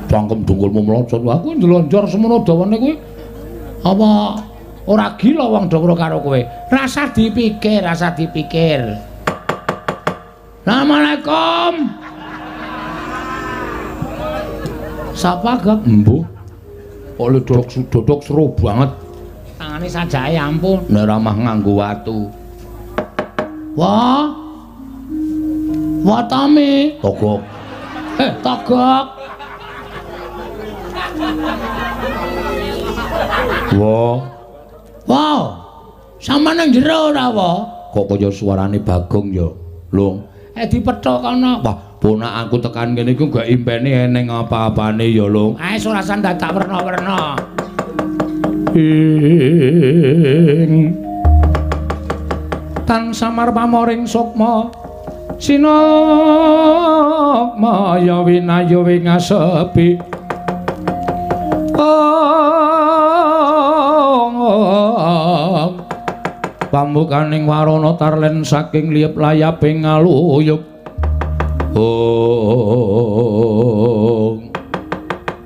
Cangkem dengkulmu mlocot. Aku ndelonjor semono dawane kuwi. Apa ora gila wong do karo kowe? Rasa dipikir, rasa dipikir. Assalamualaikum. Sapa, Gok? Embuh. Kok le dodok seru banget. Tangane sajake ampun. Nek ramah nganggo watu. Wah. Wah Tami. Togok. Togok. Wah. Wow. Sampeyan nang jero ora, wa? Kok kaya suarane Bagong ya, Lung. Dipethuk kono. Wah, ponakanku tekan kene iku gak impene eneng apa-apane ya, Lung. Ae ora sandak tak werna-werna. Ing tan samar pamoring sukma sinukma ya winayu wingasepi. Pambukaning warana tarlen saking liyep layaping ngaluyup. Oh.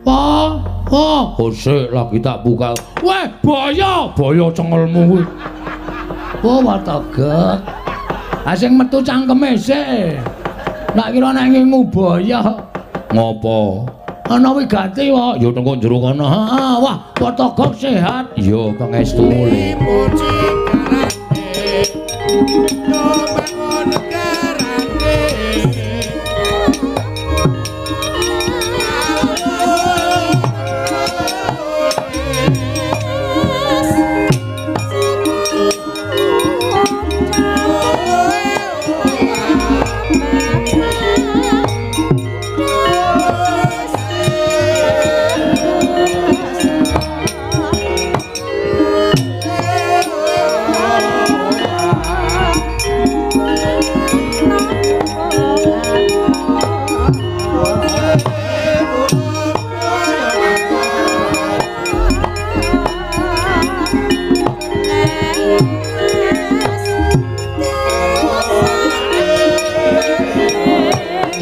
Wah, wah, sik lagi tak buka. Weh, boyo, boyo cengelmu kuwi. Oh, watogek. Ah sing metu cangkeme sik. Nak kira nek ngingu boyo. Ngopo? Ana wigati wae. Ya tengko jero kono. Heeh, wah, watogek sehat. Iya, pangestu mule.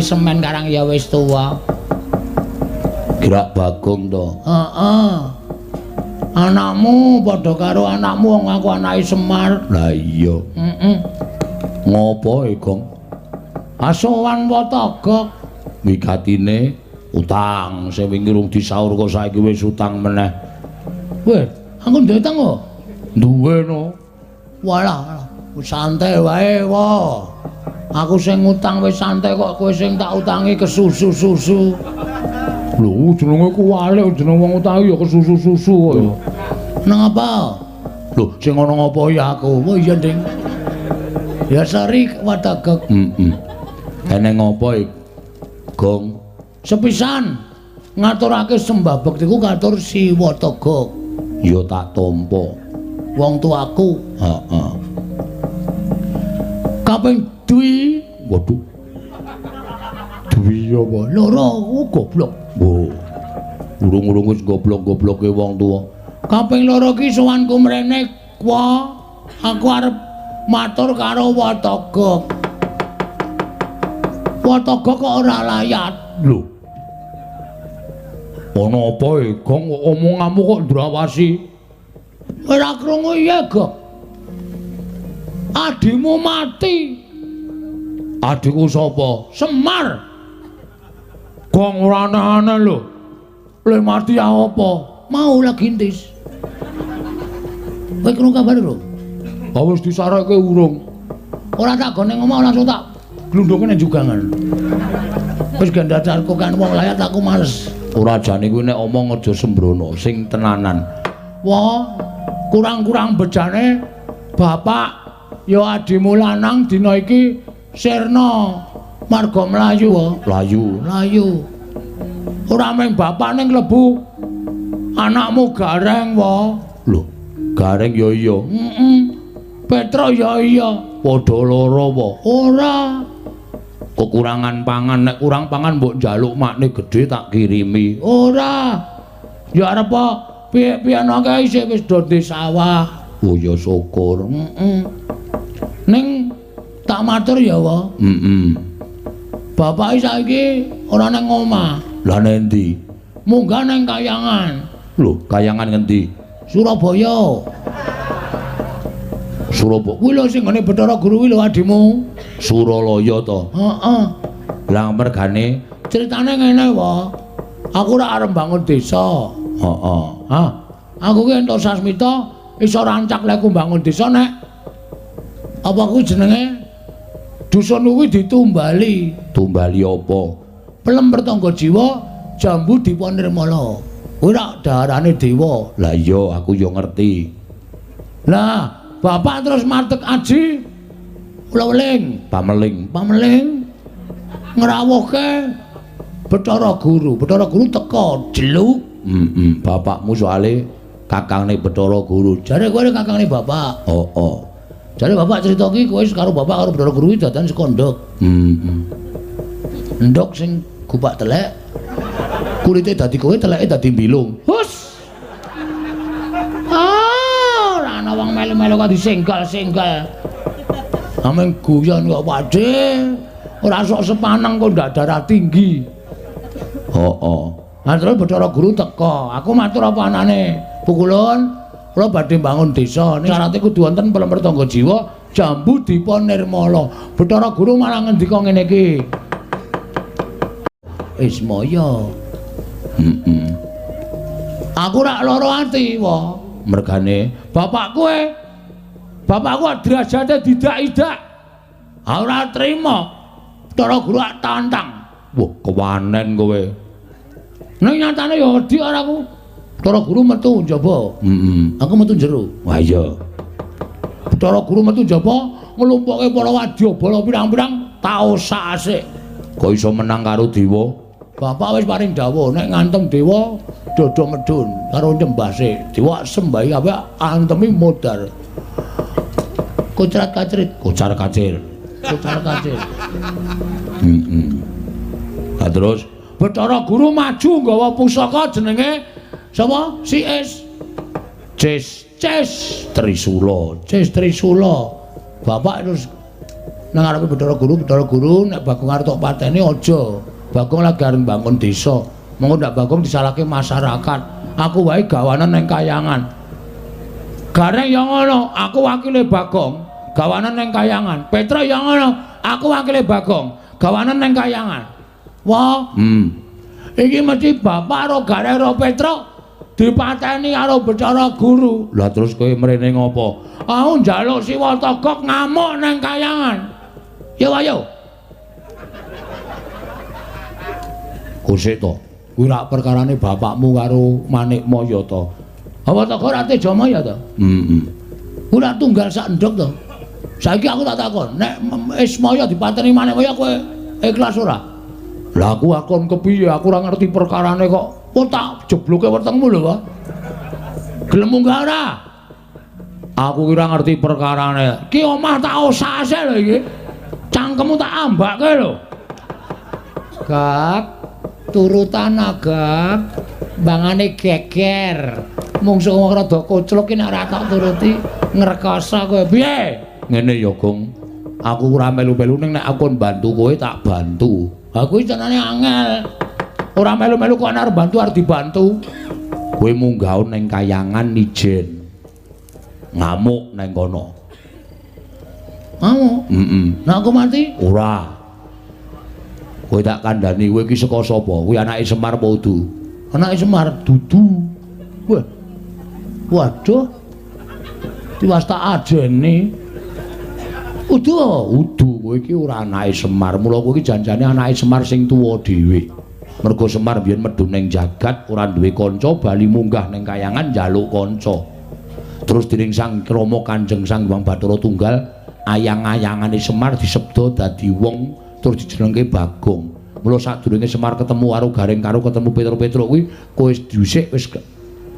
Semen karang ya wis tuwa. Gerak Bagong to. Heeh. Anakmu padha karo anakmu wong aku anake Semar. Lah iya. Heeh. Ngopo e, Gong? Asowan Watagok. Wigatine utang sing wingi urung disaur kok saiki wis utang meneh. Weh, aku duwe utang kok. Duwe no. Walah, santai wae, wa. Aku sing ngutang wis santai kok kowe sing tak utangi kesusu-susu. Lho, jenenge kuwalik jeneng wong utangi ya kesusu-susu kok ya. Nang apa? Lho, sing ana ngapa ya aku? Oh iya, Ding. Ya sori Watagok. Heeh. Eneng apa e, Gong? Sepisan ngaturake sembah bektiku katur si Watagok. Ya tak tampa. Wong tuaku. Heeh. Kaping dwi, waduh. Dwi apa? Loro, goblok. Oh. Urung-urung wis goblok-gobloke wong tuwa. Kaping loro ki sowanku mrene, wa. Aku arep matur karo Watagok. Watagok kok ora layat. Lho. Ana apa e, Gong? Omonganmu kok ndrawasi? Ora krungu iya, Gong. Adimu mati. Adikku sapa? Semar. Gong ora aneh-aneh lho. Le mati ya apa? Mau lagi intis. Kowe krungu kabar lho? Ha wis disareke urung. Ora tak gone ngomong langsung tak glundhunge nang jugangan. Wis gandacarku kan wong layat aku males. Ora jane kuwi nek omong aja sembrono, sing tenanan. Wah, kurang-kurang bejane bapak ya adimu lanang dina iki sirna marga mlayu. Mlayu. Mlayu. Ora mung bapak ning klebu anakmu Gareng wa. Lho, Gareng ya iya. Heeh. Petro ya iya. Padha lara wa? Ora. Kekurangan pangan, nek kurang pangan mbok njaluk makne gedhe tak kirimi. Ora. Ya arep piye-piye kae isih wis do di sawah. Oh ya syukur. Heeh. Ning tak matur ya wa. Heeh. Bapak saiki ora nang omah. Lah nendi? Munggah nang Kayangan. Lho, Kayangan ngendi? Surabaya. Surabaya. Kuwi lho sing nggone Bathara Guru kuwi lho adimu. Suralaya to? Heeh. Lah mergane critane ngene wa. Aku ora arep bangun desa. Heeh. Ha. Aku ki entuk sasmita iso rancak lek aku bangun desa nek apa kuwi jenenge dusun kuwi ditumbali. Tumbali apa? Pelem pertangga jiwa jambu dipa nirmala. Kuwi rak daharane dewa. Lah iya aku ya ngerti. Lah, bapak terus matek aji ula-weling, pameling, pameling ngrawuhke Bathara Guru. Bathara Guru teka jeluk. Heeh, bapakmu soale kakangne Bathara Guru. Jare kowe kakangne bapak. Heeh. Jare bapak cerita ki kowe karo bapak karo Bathara Guru iki dadan saka ndhok. Heeh. Ndhok sing gupak telek. Kulite dadi kowe, teleke dadi mbilung. Hus. Ah, ora ana wong melu-melu kok disenggal-senggal. Ameng guyon kok Pakde. Ora sok sepaneng kok ndak darah tinggi. Heeh. Lah terus Bathara Guru teka. Aku matur apa anane? Pukulun, kula badhe mbangun desa. Syarate kudu wonten pelem pertangga jiwa, jambu dipa nirmala. Bathara Guru malah ngendika ngene iki. Ismaya. Heeh. Aku rak lara ati, wa. Mergane bapakku bapakku derajate didak-idak. Ora trima. Bathara Guru ak tantang. Wah, kewanen kowe. Ning nyatane ya wedi ora aku. Bathara Guru metu njaba. Heeh. Aku metu jero. Wah iya. Bathara Guru metu njaba nglumpukke para wadyabala pirang-pirang taosak asik. Kok iso menang karo dewa? Bapak wis paring dawuh nek ngantem dewa dodo medun karo nyembah sik. Dewa sembahi kabeh antemi modar. Kocar kacrit, kocar kacir. Kocar kacir. Heeh. Lah terus Bathara Guru maju nggawa pusaka jenenge sapa? Si Es. Ces, Ces Trisula, Ces Trisula. Bapak terus nang ngarepe Bathara Guru, Bathara Guru nek Bagong arep tok pateni aja. Bagong lagi arep mbangun desa. Mengko ndak Bagong disalahke masyarakat. Aku wae gawanen ning kayangan. Gareng ya ngono, aku wakile Bagong, gawanen ning kayangan. Petruk ya ngono, aku wakile Bagong, gawanen ning kayangan. Wah, Iki mesti bapak karo Gareng karo Petruk dipateni karo Bathara Guru. Lah terus kowe mrene ngopo? Aku njaluk Siwa Togok ngamuk nang kayangan. Yo ayo. Kusik to. Kuwi rak perkarane bapakmu karo Manikmaya to. Apa Togok ora Tejamaya to? Heeh. Kuwi rak tunggal sak endhog to. Saiki aku tak takon, nek Ismaya dipateni Manikmaya kowe ikhlas ora? Lah aku akon kepiye? Aku ora ngerti perkarane kok. Oh tak jebloke wetengmu lho, Pak. Gelem munggah ora? Aku ora ngerti perkarane. Ki omah tak osase lho iki. Cangkemmu tak ambake lho. Gak turutan agak bangane geger. Mungsuh wong rada koclok ki nek ora tak turuti ngrekoso kowe. Piye? Ngene ya, Gong. Aku ora melu-melu ning nek aku bantu kowe tak bantu. Aku iki jenenge angel. Ora melu-melu kok arep bantu arep dibantu. Kowe munggah ning kayangan ijen. Ngamuk nang kono. Ngamuk? Heeh. Nek aku mati? Ora. Kowe tak kandhani kowe iki saka sapa? Kuwi anake Semar apa udu? Anake Semar dudu. Wah. Waduh. Tiwas tak ajeni. Udu, udu kowe iki ora anake Semar. Mula kowe iki janjane anake Semar sing tuwa dhewe. Mergo Semar biyen medhun ning jagat ora duwe kanca, bali munggah ning kayangan njaluk kanca. Terus dening Sang Rama Kanjeng Sang Hyang Bathara Tunggal, ayang-ayangane Semar disebda dadi wong terus dijenengke Bagong. Mula sadurunge Semar ketemu karo Gareng karo ketemu Petruk-Petruk kuwi, kowe dhisik wis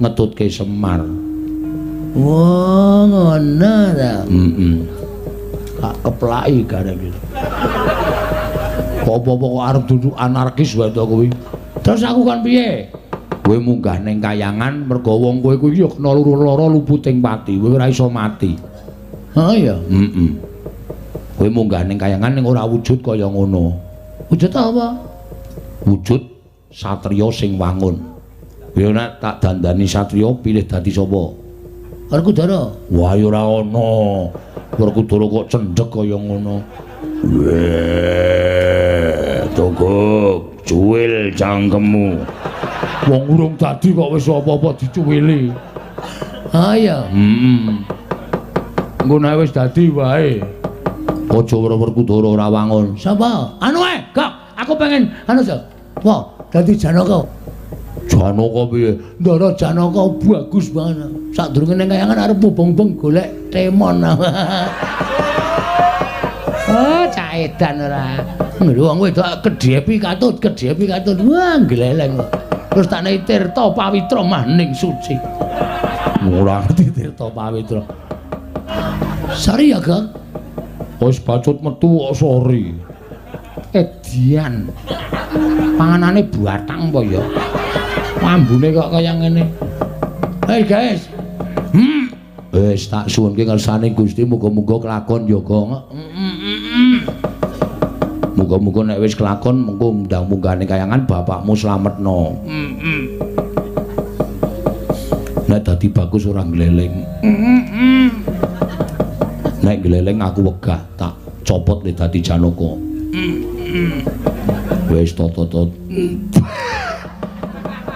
ngetutke Semar. Wah, ngono ta. Heeh. Tak keplaki Gareng iki. Apa-apa kok arep duduk anarkis wae to kuwi. Terus aku kan piye? Kowe munggah ning kayangan mergo wong kowe kuwi ya kena loro-loro luputing pati, kowe ora iso mati. Heeh ya. Heeh. Kowe munggah ning kayangan ning ora wujud kaya ngono. Wujud apa? Wujud satriya sing wangun. Kowe nek tak dandani satriya pilih dadi sapa? Werkudara. Wah ya ora ana. Werkudara kok cendhek kaya ngono. Weh, Togok, cuwil cangkemmu. Wong urung dadi kok wis apa-apa dicuwili. Ha iya. Heeh. Engko nek wis dadi wae. Aja Werkudara ora wangun. Sapa? Anu ae, Gok, aku pengen anu to. Wah, dadi Janaka. Janaka piye? Ndara Janaka bagus banget. Sadurunge ning kayangan arep mubeng-mubeng golek temon. Oh, cak edan ora. Lho wong wedok kedhepi katut, kedhepi katut. Wah, gleleng kok. Terus tak nei Tirta Pawitra maning suci. Ora ngerti Tirta Pawitra. Sorry ya, Gong. Wis bacut metu kok sorry. Edian. Panganane batang apa ya? Ambune kok kaya ngene. Hey guys. Wis tak suwunke ngersane Gusti muga-muga kelakon ya, Gong. Muga-muga nek wis kelakon mengko ndang munggahne kayangan bapakmu slametno. Nek dadi bagus ora gleleng. Nek gleleng aku wegah tak copot nek dadi Janaka. Wis tot-tot.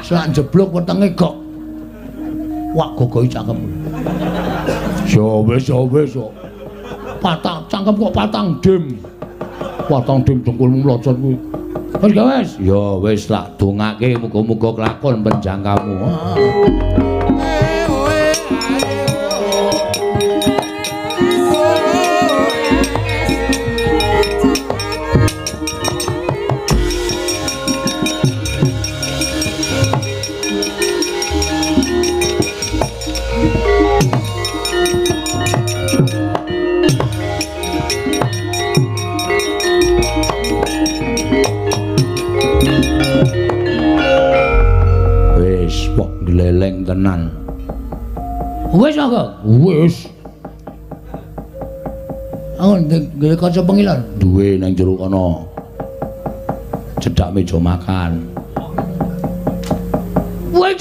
Selak jeblok wetenge gok. Wah gogohi cangkem. Ya wis ya wis kok. Patang cangkem kok patang dim. Patang dim dengkulmu mlocot kuwi. Wis ga wis? Ya wis tak dongake muga-muga kelakon penjangkamu. Gleleng tenan. Wis kok? Wis. Aku ndek kaca pengilon. Duwe nang jero kono. Cedhak meja makan. Wis.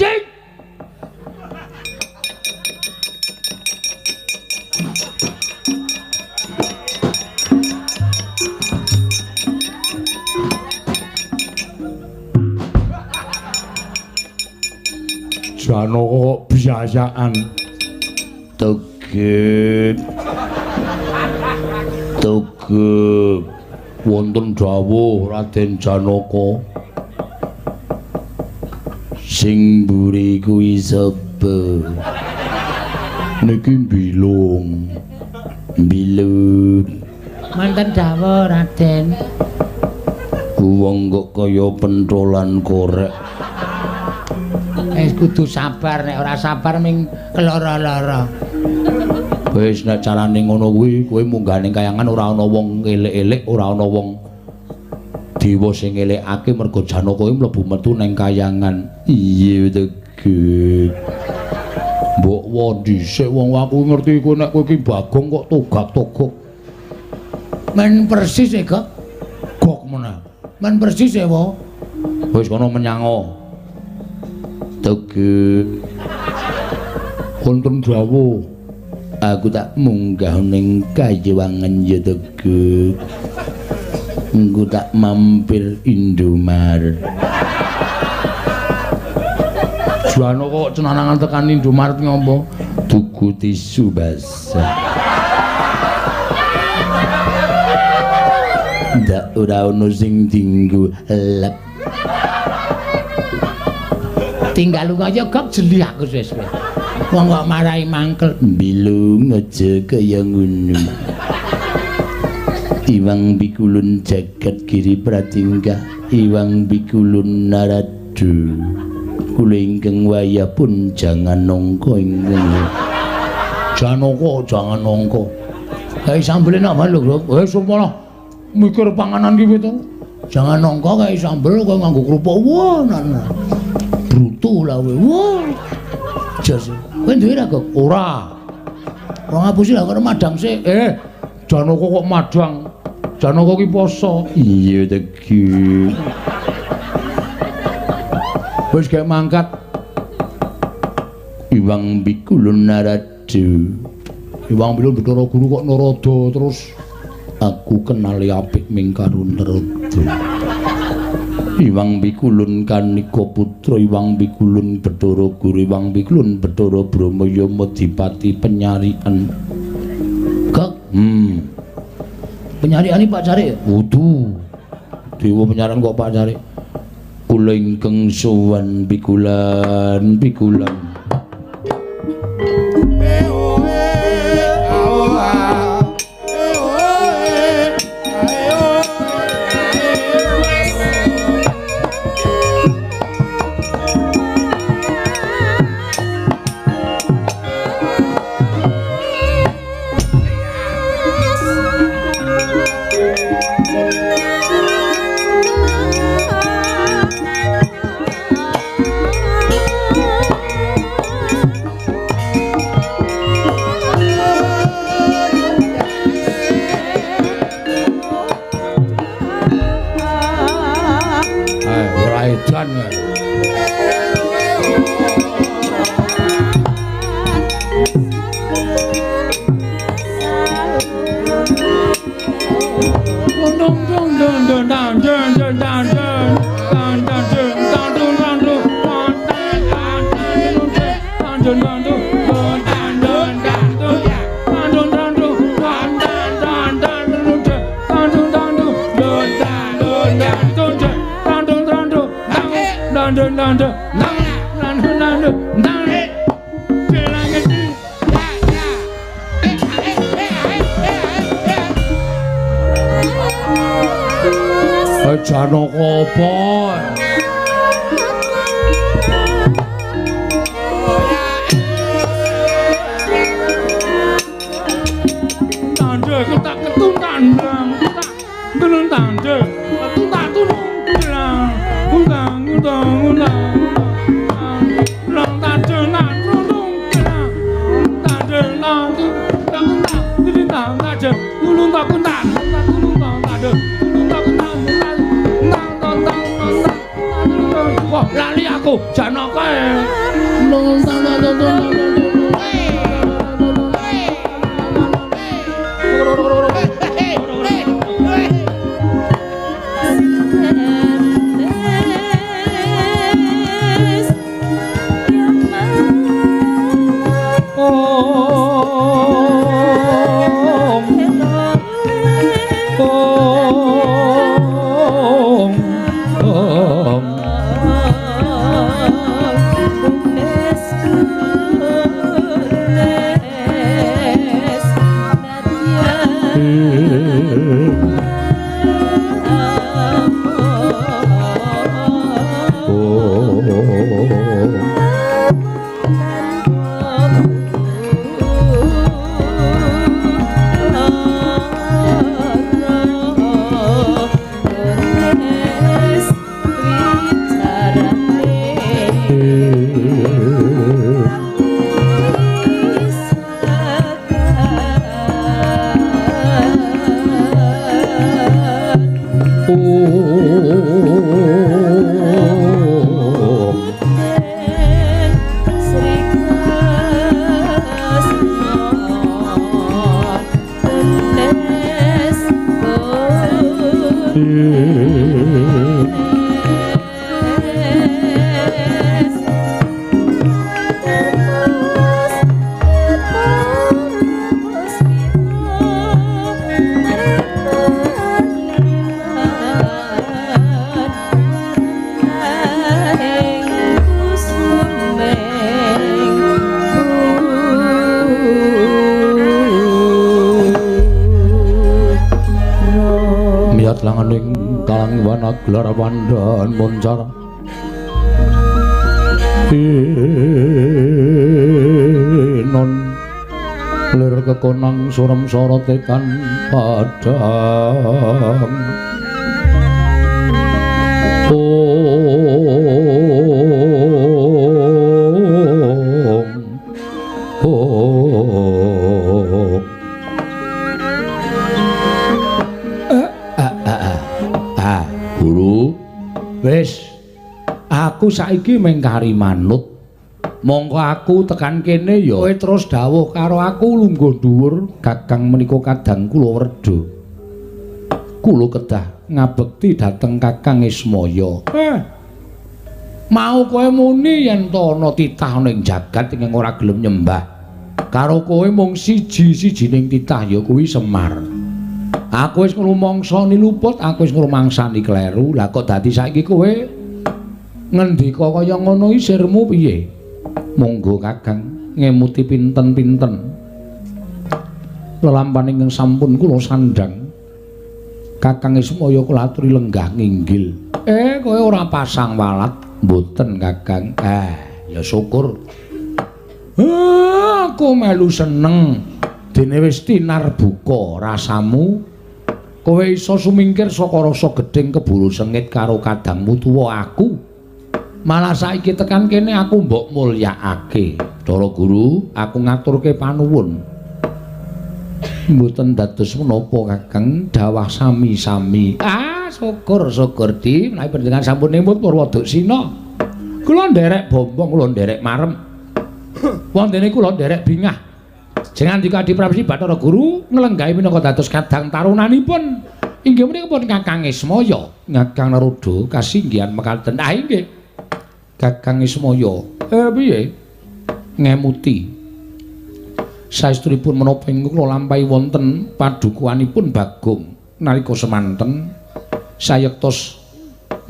Janaka kok biasaan. Tegep. Tegep. Wonten dawuh Raden Janaka. Sing mburi kuwi sapa? Niki mbilung. Mbilung. Wonten dawuh Raden. Wong kok kaya pentolan korek. Wis kudu sabar, nek ora sabar ming keloro-loro. Wis nek carane ngono kuwi, kowe munggah ning kayangan ora ana wong elek-elek, ora ana wong dewa sing ngelekake mergo Janaka kuwi mlebu metu ning kayangan. Iya tegep. Mbok wo dhisik wong aku ngerti kowe nek kowe iki Bagong kok togak-togok. Men persis e, Gok. Gok meneh. Men persis e, wo. Wis kono menyango. Tegep. Wonten dawuh. Aku tak munggah ning kayewangan ya tegep. Engko tak mampir Indomaret. Janaka kok cenanangan tekan Indomaret ngopo? Tuku tisu basah. Ndak ora ono sing dinggo lep. Tinggal lunga ya gok jeli aku wis. Wong kok marai mangkel. Bilung aja kaya ngono. Iwang bikulun jagat giri pratingkah, iwang bikulun naradu. Kula ingkang wayah pun jangan nongko ingkang. Janaka jangan nongko. Kae sambel enak banget lho, Bro. Wis malah mikir panganan ki to. Jangan nongko kae sambel kowe nganggo kerupuk. Wah, nah. Brutu lah kowe. Wah. Jos. Kowe duwe ra, Gok? Ora. Wong ngapusi lah karo madang sik. Janaka kok madang. Janaka ki poso. Iya tegi. Wis gek mangkat. Iwang bikulun naradu. Iwang bilun Bathara Guru kok narada terus aku kenali apik ming karo narada. Iwang bikulun kanika putra, iwang bikulun Bathara Guru, iwang bikulun Bathara Brahma Yama Dipati penyarian. Gok. Penyarian iki Pak Carik? Kudu. Dewa penyarian kok Pak Carik. Kula ingkang sowan pikulan pikulan. Janaka apa? Tandha ketak ketun tandang ketak tulung tandha ketun tak tulung undang undang undang lang tandha nang tulung tandha nang tulung tandha tulung tak tundang tulung tandha tulung tak tundang. Wah, lali aku Janaka. Gelar pandan moncar non lir kekonang surem sorote kan padang. Guru, wis aku saiki mengkari manut. Mongko aku tekan kene ya kowe terus dawuh karo aku lungguh dhuwur. Kakang menika kadang kula werda. Kula kedah ngabekti dhateng Kakang Ismaya. Mau kowe muni yen to ana titah ning jagat ingkang ora gelem nyembah karo kowe mung siji-sijining titah ya kuwi Semar. Aku wis ngrumangsani luput, aku wis ngrumangsani kleru. Lah kok dadi saiki kowe ngendika kaya ngono iki sirmu piye? Monggo Kakang ngemuti pinten-pinten lelampahan ingkang sampun kula sandhang. Kakang Ismaya kula aturi lenggah nginggil. Kowe ora pasang walat? Mboten Kakang. Ya syukur. Aku melu seneng dene wis tinar buka rasamu. Kowe iso sumingkir saka rasa gedhing keburu sengit karo kadangmu tuwa aku. Malah saiki tekan kene aku mbok mulyakake. Bathara Guru, aku ngaturke panuwun. Mboten dados menapa Kakang, dawah sami-sami. Syukur syukur di menawi panjenengan sampun nemut Purwoduksina. Kula nderek bombong, kula nderek marem. Wontene kula nderek bingah. Jenengan dika Adi Prapti Bathara Guru nglenggahi minangka dados kadang tarunanipun. Inggih menika pun Kakang Ismaya. Kakang Narada kasinggihan mekaten. Inggih. Kakang Ismaya. Piye? Ngemuti. Saestunipun menapa ingkang kula lampahi wonten padukuhanipun Bagong nalika semanten sayektos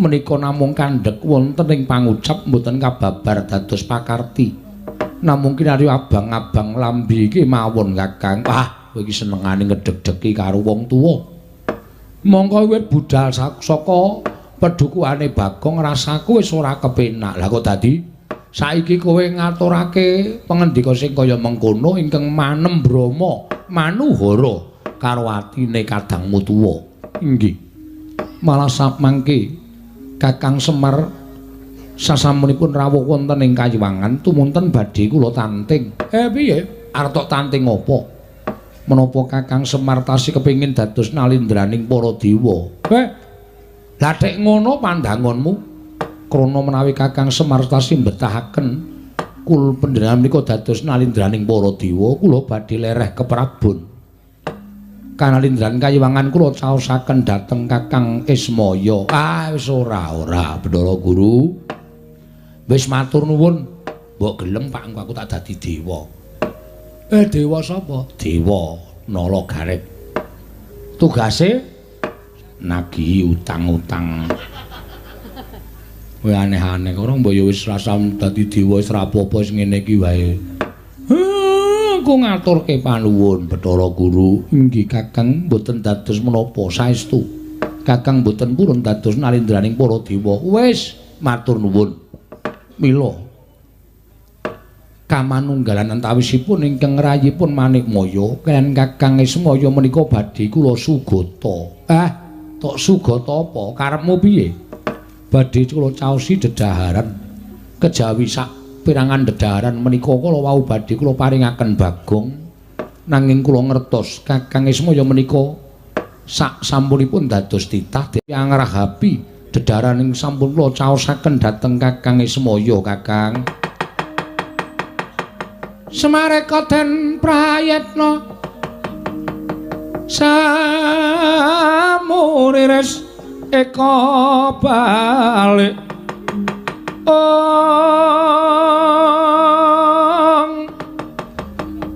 menika namung kandhek wonten ing pangucap mboten kababar dados pakarti. Namung kinarya abang-abang lambi iki mawon Kakang. Kowe iki senengane ngedeg-degi karo wong tuwa. Mongko wiwit budal saka pedukuhane Bagong rasaku wis ora kepenak. Lah kok dadi saiki kowe ngaturake pangendika sing kaya mengkono ingkang manem brama manuhara karo atine kadangmu tuwa. Inggih. Malah samangke Kakang Semar sasampunipun rawuh wonten ing Kayiwangan tumunten badhe kula tanting. Piye? Arep tok tanting apa? Menapa Kakang Semar tasih kepengin dados nalindraning para dewa? Lah tek ngono pandanganmu krana menawi Kakang Semar tasih mbetahaken kul panjenengan menika dados nalindraning para dewa, kula badhe lereh keprabon. Kanalindran Kayiwangan kula caosaken dhateng Kakang Ismaya. Wis ora Bathara Guru. Wis matur nuwun. Mbok gelem Pak, engko aku tak dadi dewa. Dewa sapa? Dewa Nala Gareng. Tugase nagihi utang-utang. Kowe aneh-aneh ora mbok ya wis rasa dadi dewa wis ra apa-apa wis ngene iki wae. Aku ngaturke panuwun Bathara Guru. Inggih Kakang mboten dados menapa saestu. Kakang mboten purun dados nalindraning para dewa. Wis matur nuwun. Mila kamanunggalan antawisipun ingkang rayipun Manikmaya kaliyan Kakang Ismaya menika badhe kula sugata. Tok sugata apa? Karepmu piye? Badhe kula caosi dedaharan. Kejawi sak pirangan dedaharan menika kala wau badhe kula paringaken Bagong. Nanging kula ngertos Kakang Ismaya menika sak sampunipun dados titah angrahapi dedaharan ing sampun kula caosaken dhateng Kakang Ismaya. Kakang Semareka den prayetna samuriris eka balik ong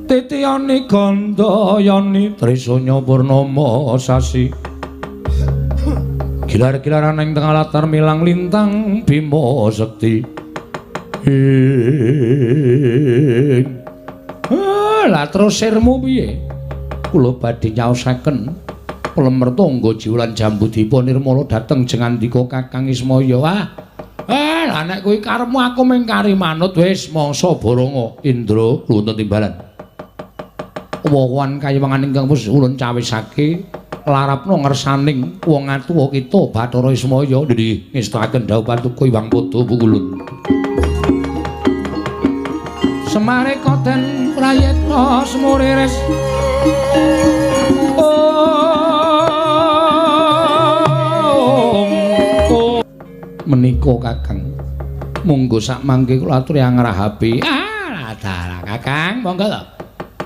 titiyani gandayani trisanya purnama sasi gilar-gilaran ing tengah latar milang lintang bima sekti. Lah terus sirmu piye? Kula badhe nyaosaken Pelemertangga jiwa lan Jambudipa nirmala dhateng jengandika Kakang Ismaya. Ah, lah nek kuwi karepmu aku mung kari manut wis mangsa Baronga Indra wonten timbalan. Wowan kayiwangan ingkang wis ulun cawisake larapna ngersaning wong atuwa kita Bathara Ismaya nggih ngestakaken dhawuh Paduka Hyang Padha Pukulun. Semareka den prayitna semuriris menika Kakang monggo sak mangke kula aturi angrahapi. Ah, dalah Kakang monggo to.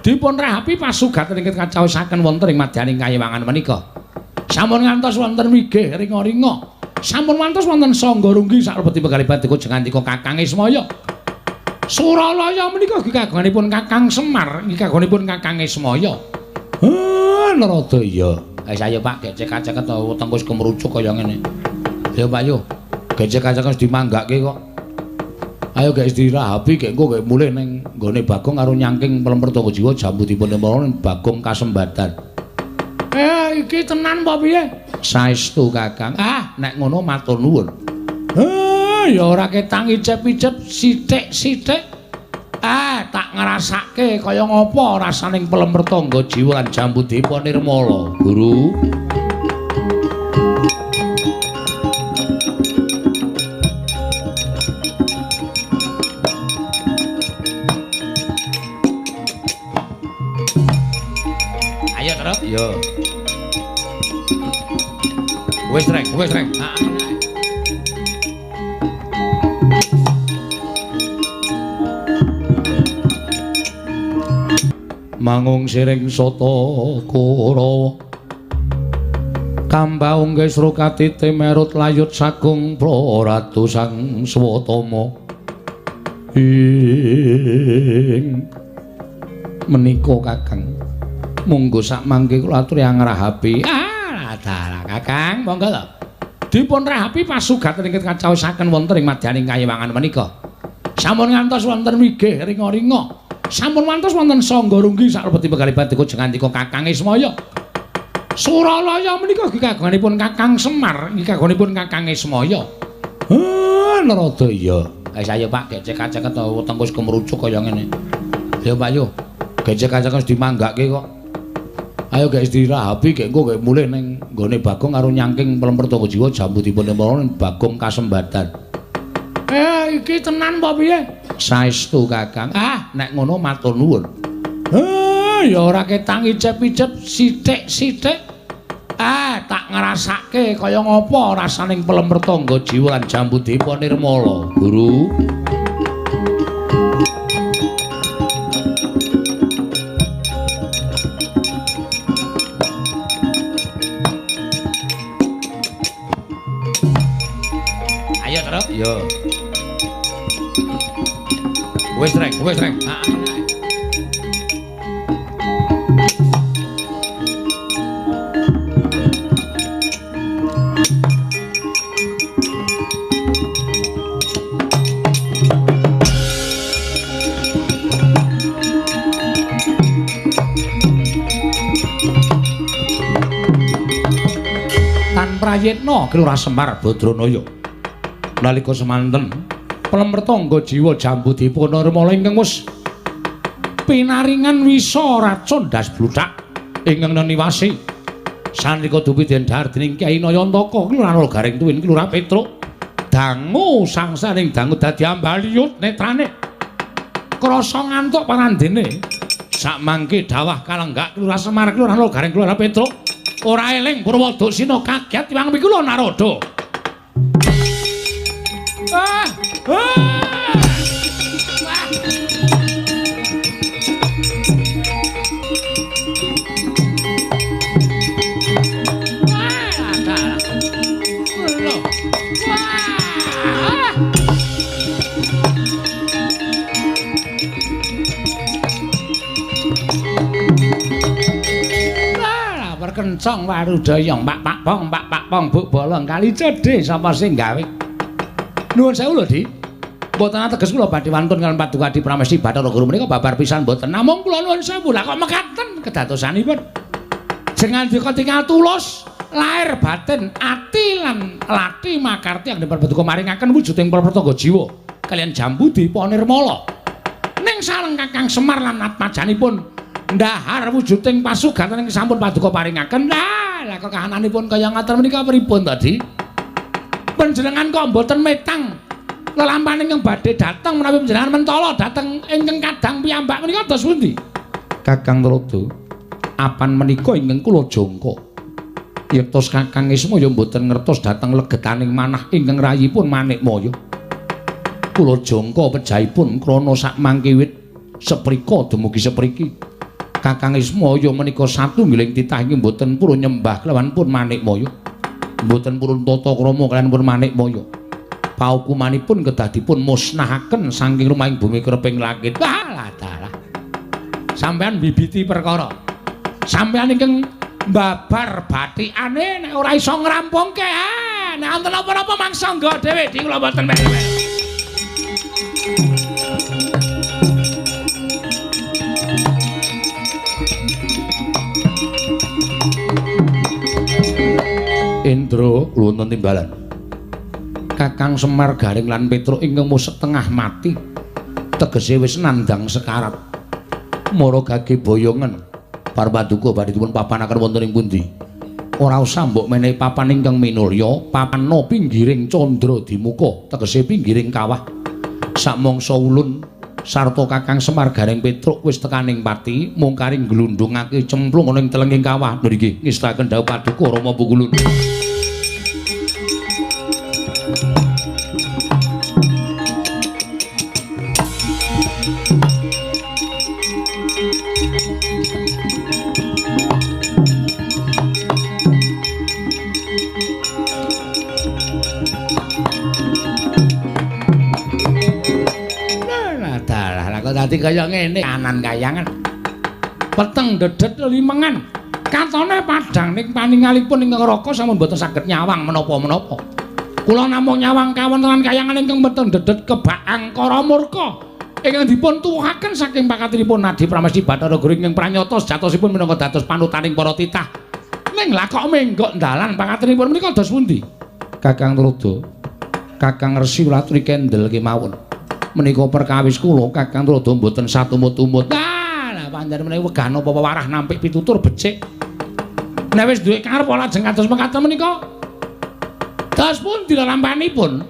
Dipun rahapi pasugaten ingkang kacawisaken wonten ing madyaning kayiwangan menika. Sampun ngantos wonten wigih ringa-ringa. Sampun ngantos wonten sangga runggi salebetipun Paduka jengandika Kakang Ismaya. Suralaya menika nggih kagunganipun Kakang Semar, nggih kagunganipun Kakang Ismaya. Ah, Narada iya. Wis ayo Pak, gecek-gecek to wetengku wis kemrucuk kaya ngene. Ayo Pak yo. Gecek-gecek wis dimanggake kok. Ayo gek dirahapi gek engko gek mulih ning nggone Bagong karo nyangking Pelemertangga Jiwa Jambudipun ning Bagong Kasembatan. Iki tenan apa piye? Saestu Kakang. Ah, nek ngono matur nuwun. Ya ora ketang icep-icep sithik-sithik. Ah, tak ngrasake kaya ngapa rasaning Pelemertangga Jiwa lan Jambudipa Nirmala, Guru. Ayo terus. Yo. Wis rek, wis rek. Mangung siring sata Kurawa kambaung gesro katite merut layut sagung praratu sang swatama ing menika Kakang monggo sak mangke kula aturi angrahapi. Ah, dalah Kakang monggo to. Dipun rahapi pasugaten ingkang kacawisaken wonten ing madyaning kayiwangan menika. Sampun ngantos wonten wigih ringa-ringa. Sampun ngantos wonten sangga runggi salebetipun Paduka jengandika Kakang Ismaya. Suralaya menika nggih kagunganipun Kakang Semar, nggih kagunganipun Kakang Ismaya. Ah, Narada iya. Wis ayo Pak, gecek-gecek to wetengku wis kemrucuk kaya ngene. Ayo Pak yo. Gecek-gecek wis dimanggake kok. Ayo gek dirahapi gek engko gek mulih ning nggone Bagong karo nyangking Pelemertangga Jiwa Jambudipun ning Bagong Kasembatan. Iki tenan apa piye? Saestu Kakang. Ah, nek ngono matur nuwun. Ya ora ketang icep-icep sithik-sithik. Ah, tak ngrasake kaya ngapa rasaning Pelemertangga Jiwa lan Jambudipa Nirmala, Guru. Ayo terus. Yo. Wis rek, wis rek. Tan prayitna Kelurahan Semar Badranaya. Nalika semanten Pelemertangga Jiwa Jambudipa Nirmala ingkang wis pinaringan wisa racun das bluthak ingkang neniwasi sanalika dupi den dhahar dening Kyai Nayantaka Kelurahan Garing Tuwin Kelurahan Petruk dangu sangsaning dangu dadi ambaliyut netrane krasa ngantuk parandene sakmangke dawah kalenggak Kelurahan Semar Kelurahan Garing Kelurahan Petruk ora eling Purwoduksina kaget tiwang pikula Narada. Ah! Ah! Kencong warudaya pak pak pong pak pak pong buk bolong kali cedhe sapa sing gawe. Nuwun sewu lho Dik. Mboten ateges kula badhe wantun kaliyan Paduka Adi Pramesti Bathara Guru menika babar pisan mboten. Namung kula nuwun sewu lah kok mekaten kedadosanipun. Jengandika tinggal tulus lahir batin ati lan lati makarti yang dipun paduka maringaken wujuding para jiwa kaliyan jambu dipa nirmala. Ning sareng Kakang Semar lan atmajanipun ndahar wujuding pasugatan ingkang sampun paduka paringaken. Lah kok kahananipun kaya ngaten menika pripun tadi? Panjenengan kok mboten metang lelampahan ingkang badhe dhateng menawi panjenengan mentala dhateng ingkang kadang piyambak menika dos pundi? Kakang Tuladha, apan menika ingkang kula jangka. Yektos Kakang Ismaya mboten ngertos dhateng legetaning manah ingkang rayipun Manikmaya. Kula jangka pejahipun krana sakmangke wit seprika dumugi sepriki. Kakang Ismaya menika satunggiling titah inggih mboten purun nyembah kelawan pun Manikmaya. Mboten purun tata krama kaliyan pun Manikmaya. Paukumanipun kedah dipun musnahaken saking rumahing bumi kreping langit. Walah dalah. Sampeyan bibiti perkara. Sampeyan ingkang mbabar bathikane nek ora iso ngrampungke. Ha, nek wonten napa-napa mangsa nggo dhewe di kula mboten melu. Indra wonten timbalan. Kakang Semar Garing lan Petruk ingkang mung setengah mati tegese wis nandhang sekarat. Mara gage boyongen Parpaduka badhe dipun papanaken wonten ing pundi? Ora usah mbok menehi papan ingkang minulya, papana pinggiring candra dimuka, tegese pinggiring kawah. Samangsa ulun sarta Kakang Semar Garing Petruk wis tekaning pati, mung kari nglundhungake cemplung ana ing telenging kawah. Nggih, ngestaken dawuh paduka Rama Pukulun. Dadi kaya ngene kanan kayangan peteng dedet limengan katone padhang ning paningalipun ing neraka sampun mboten saged nyawang menapa-menapa. Kula namung nyawang kawontenan kayangan ingkang peteng dedet kebak angkara murka ingkang dipun tuwuhaken saking pakatinipun Nadi Pramesti Bathara Guru ingkang pranyata sejatosipun minangka dados panutaning para titah. Ning lah kok menggok dalan pakatinipun menika dos pundi? Kakang Tuladha, Kakang Resi laturi kendel kemawon. Menika perkawis kula Kakang Tuladha mboten satumut-tumut. Ah, lah panjenengan menawi wegah napa pewarah nampik pitutur becik. Nek wis duwe karep lajeng kados mekaten menika. Dos pundi lelampanipun?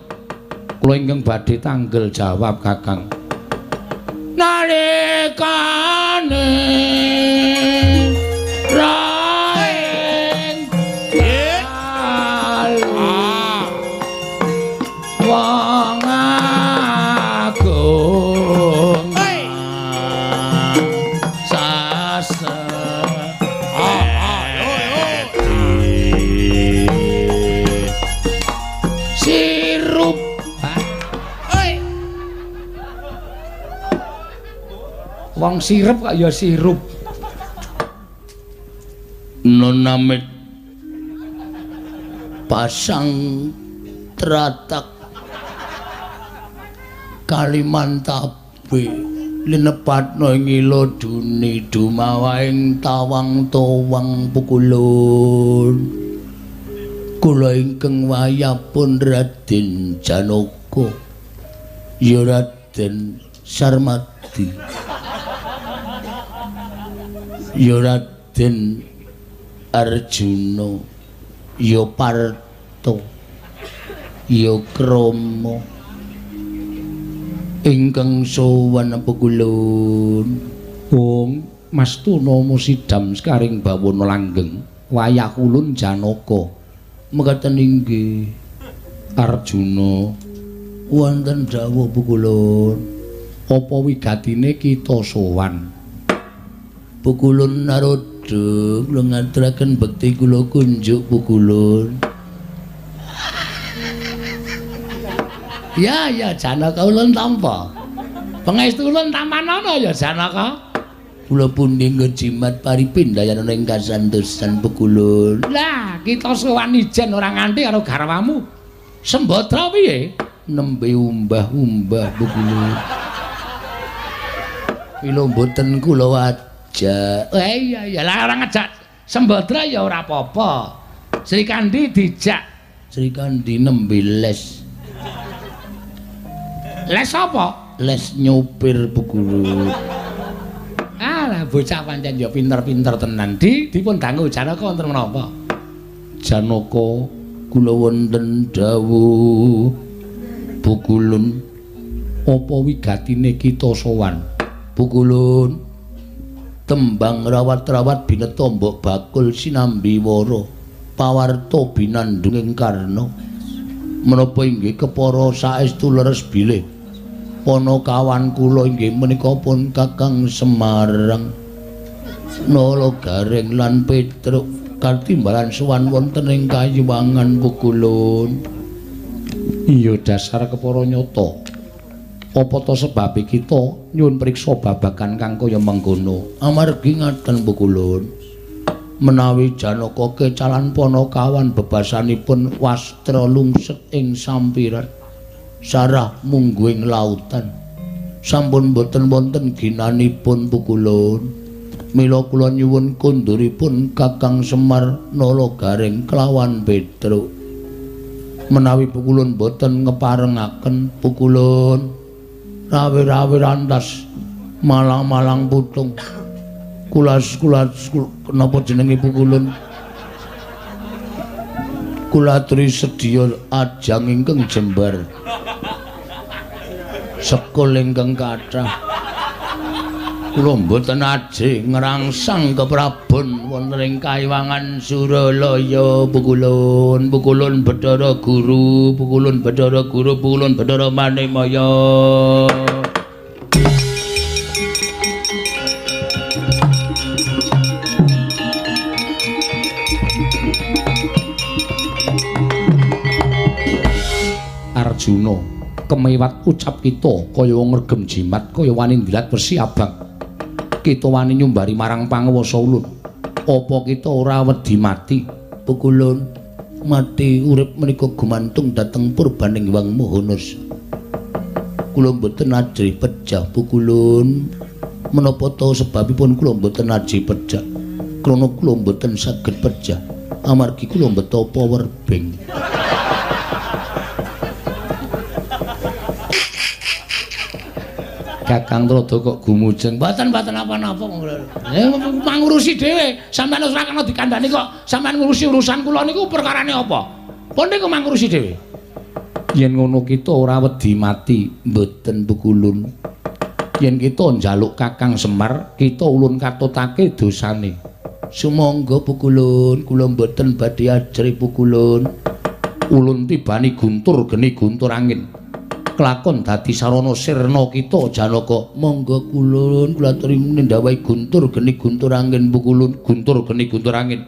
Kula ingkang badhe tanggel jawab Kakang. Nalikane raing wong agung sase sirup. Wong sirup kok ya sirup. Nonamit pasang tratak Kalimantabe linepatna ing ila duni dumawaing tawang towang pukulun. Kula ingkang wayahpun Raden Janaka ya Raden Sarmadi ya Raden Arjuna ya Parto ya Krama ingkang sowan pukulun. Wong mastuna musidam sekaring bawana langgeng wayah ulun Janaka. Mekaten inggih Arjuna. Wonten dawuh pukulun. Apa wigatine kita sowan? Pukulun Narada kula ngaturaken bekti kula kunjuk pukulun. Ya ya Janaka ulun tampa. Pangestu ulun tampanana ya Janaka. Kula pundi ngejimat paripindayan ing kasantosan pukulun. Lah kita sowan ijen ora nganti karo garwamu. Sembadra piye? Nembe umbah-umbah pukulun. Kula mboten kula wajak. Iya iya lah ora ngejak Sembadra ya ora apa-apa. Srikandhi dijak. Srikandhi nembe les. Les apa? Les nyopir Bu Guru. Alah bocah pancen ya pinter-pinter tenan. Dipun dangu Janaka wonten menapa? Janaka kula wonten dawuh Bu Gulun. Apa wigatine kita sowan? Bu Gulun, tembang rawat-rawat bineta mbok bakul sinambi wara pawarta binandunging karna. Menapa inggih kepara saestu leres bilih panakawan kula inggih menika pun Kakang Semarang Nala Gareng lan Petruk katimbalan sowan wonten ing Kayuwangan Bu Gulun. Iya dasar kepara nyata. Apa ta sebabe kita nyuwun priksa babagan kang kaya mengkono? Amargi ngaten Bu Gulun, menawi Janaka kecalan panakawan bebasanipun wastra lungset ing sampiran sarah mungguing lautan, sampun boten wonten ginanipun Bu Gulun. Mila kula nyuwun konduripun Kakang Semar Nala Gareng kelawan Petruk. Menawi Bu Gulun boten ngeparengaken Bu Gulun, rawe-rawe rantas malang-malang putung kulas-kulas napa jenenge Bu Gulun, kula aturi sedya ajang ingkang jembar sekul ingkang kathah. Kula mboten ajeng ngrangsang keprabon wonten ing Kayuwangan Suralaya Bu Gulun. Bu Gulun Bathara Guru, Bu Gulun Bathara Guru, Bu Gulun Bathara Manimaya. Arjuna kemewat ucap kita kaya wong ngregem jimat, kaya wani ndilat wesi abang. Kita wani nyumbari marang panguwasa ulun. Apa kita ora wedi mati? Bu Gulun, mati urip menika gumantung dhateng purbaning Hyang Maha Nasa. Kula mboten ajrih pejah Bu Gulun. Menapa ta sebabipun kula mboten ajrih pejah? Krana kula mboten saged pejah amargi kula mbeta power bank. Kakang Trada kok gumujeng. Mboten-mboten napa-napa. Mangurusi dhewe. Sampeyan ora kena dikandhani kok. Sampeyan ngurusi urusan kula niku perkarane apa? Pun niku mangurusi dhewe. Yen ngono kita ora wedi mati, mboten Bu Gulun. Yen kita njaluk Kakang Semar, kita ulun katutake dosane. Sumangga Bu Gulun, kula mboten badhe ajrih Bu Gulun. Ulun tibani guntur geni guntur angin. Kelakon dadi sarana sirna kita Janaka. Monggo kulun, kula aturi nindhawahi guntur geni guntur angin Bu Gulun, guntur geni guntur angin.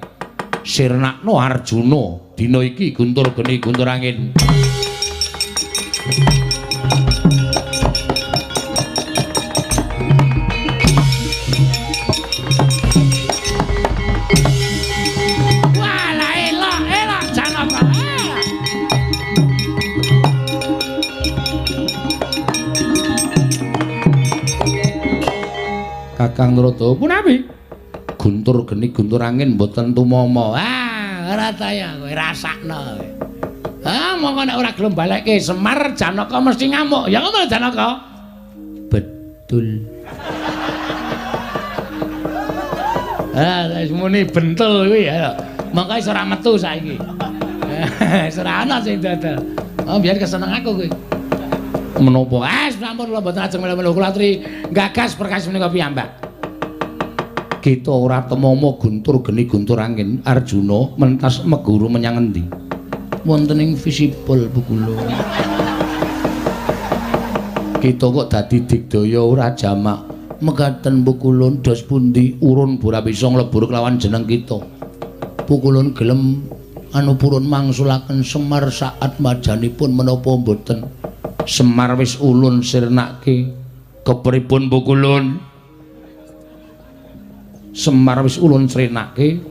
Sirnakno Arjuna dina iki guntur geni guntur angin. Kakang Trada punawi guntur geni guntur angin mboten tumama. Ah, ora ta ya kowe rasakno kowe. Ah, mongko nek ora gelem balekke Semar Janaka mesti ngamuk. Ya ngono Janaka? Betul. Ah, wis muni bentul kuwi ya. Mongko iso ora metu saiki. Wis ora ana sing dodol. Oh, biar keseneng aku kuwi. Menapa? Ah, sampun kula mboten ajeng melu-melu kula aturi gagas perkawis menika piyambak. Kita ora temama guntur geni guntur angin. Arjuna mentas meguru menyang endi? Wonten ing visipol Bu Gulun. Kita kok dadi digdaya ora jamak. Mekaten Bu Gulun dos pundi urun ora bisa nglebur kelawan jeneng kita. Bu Gulun gelem anu purun mangsulaken Semar saat majanipun menapa mboten? Semar wis ulun sirnake. Kepripun Bu Gulun? Semar wis ulun sirnake,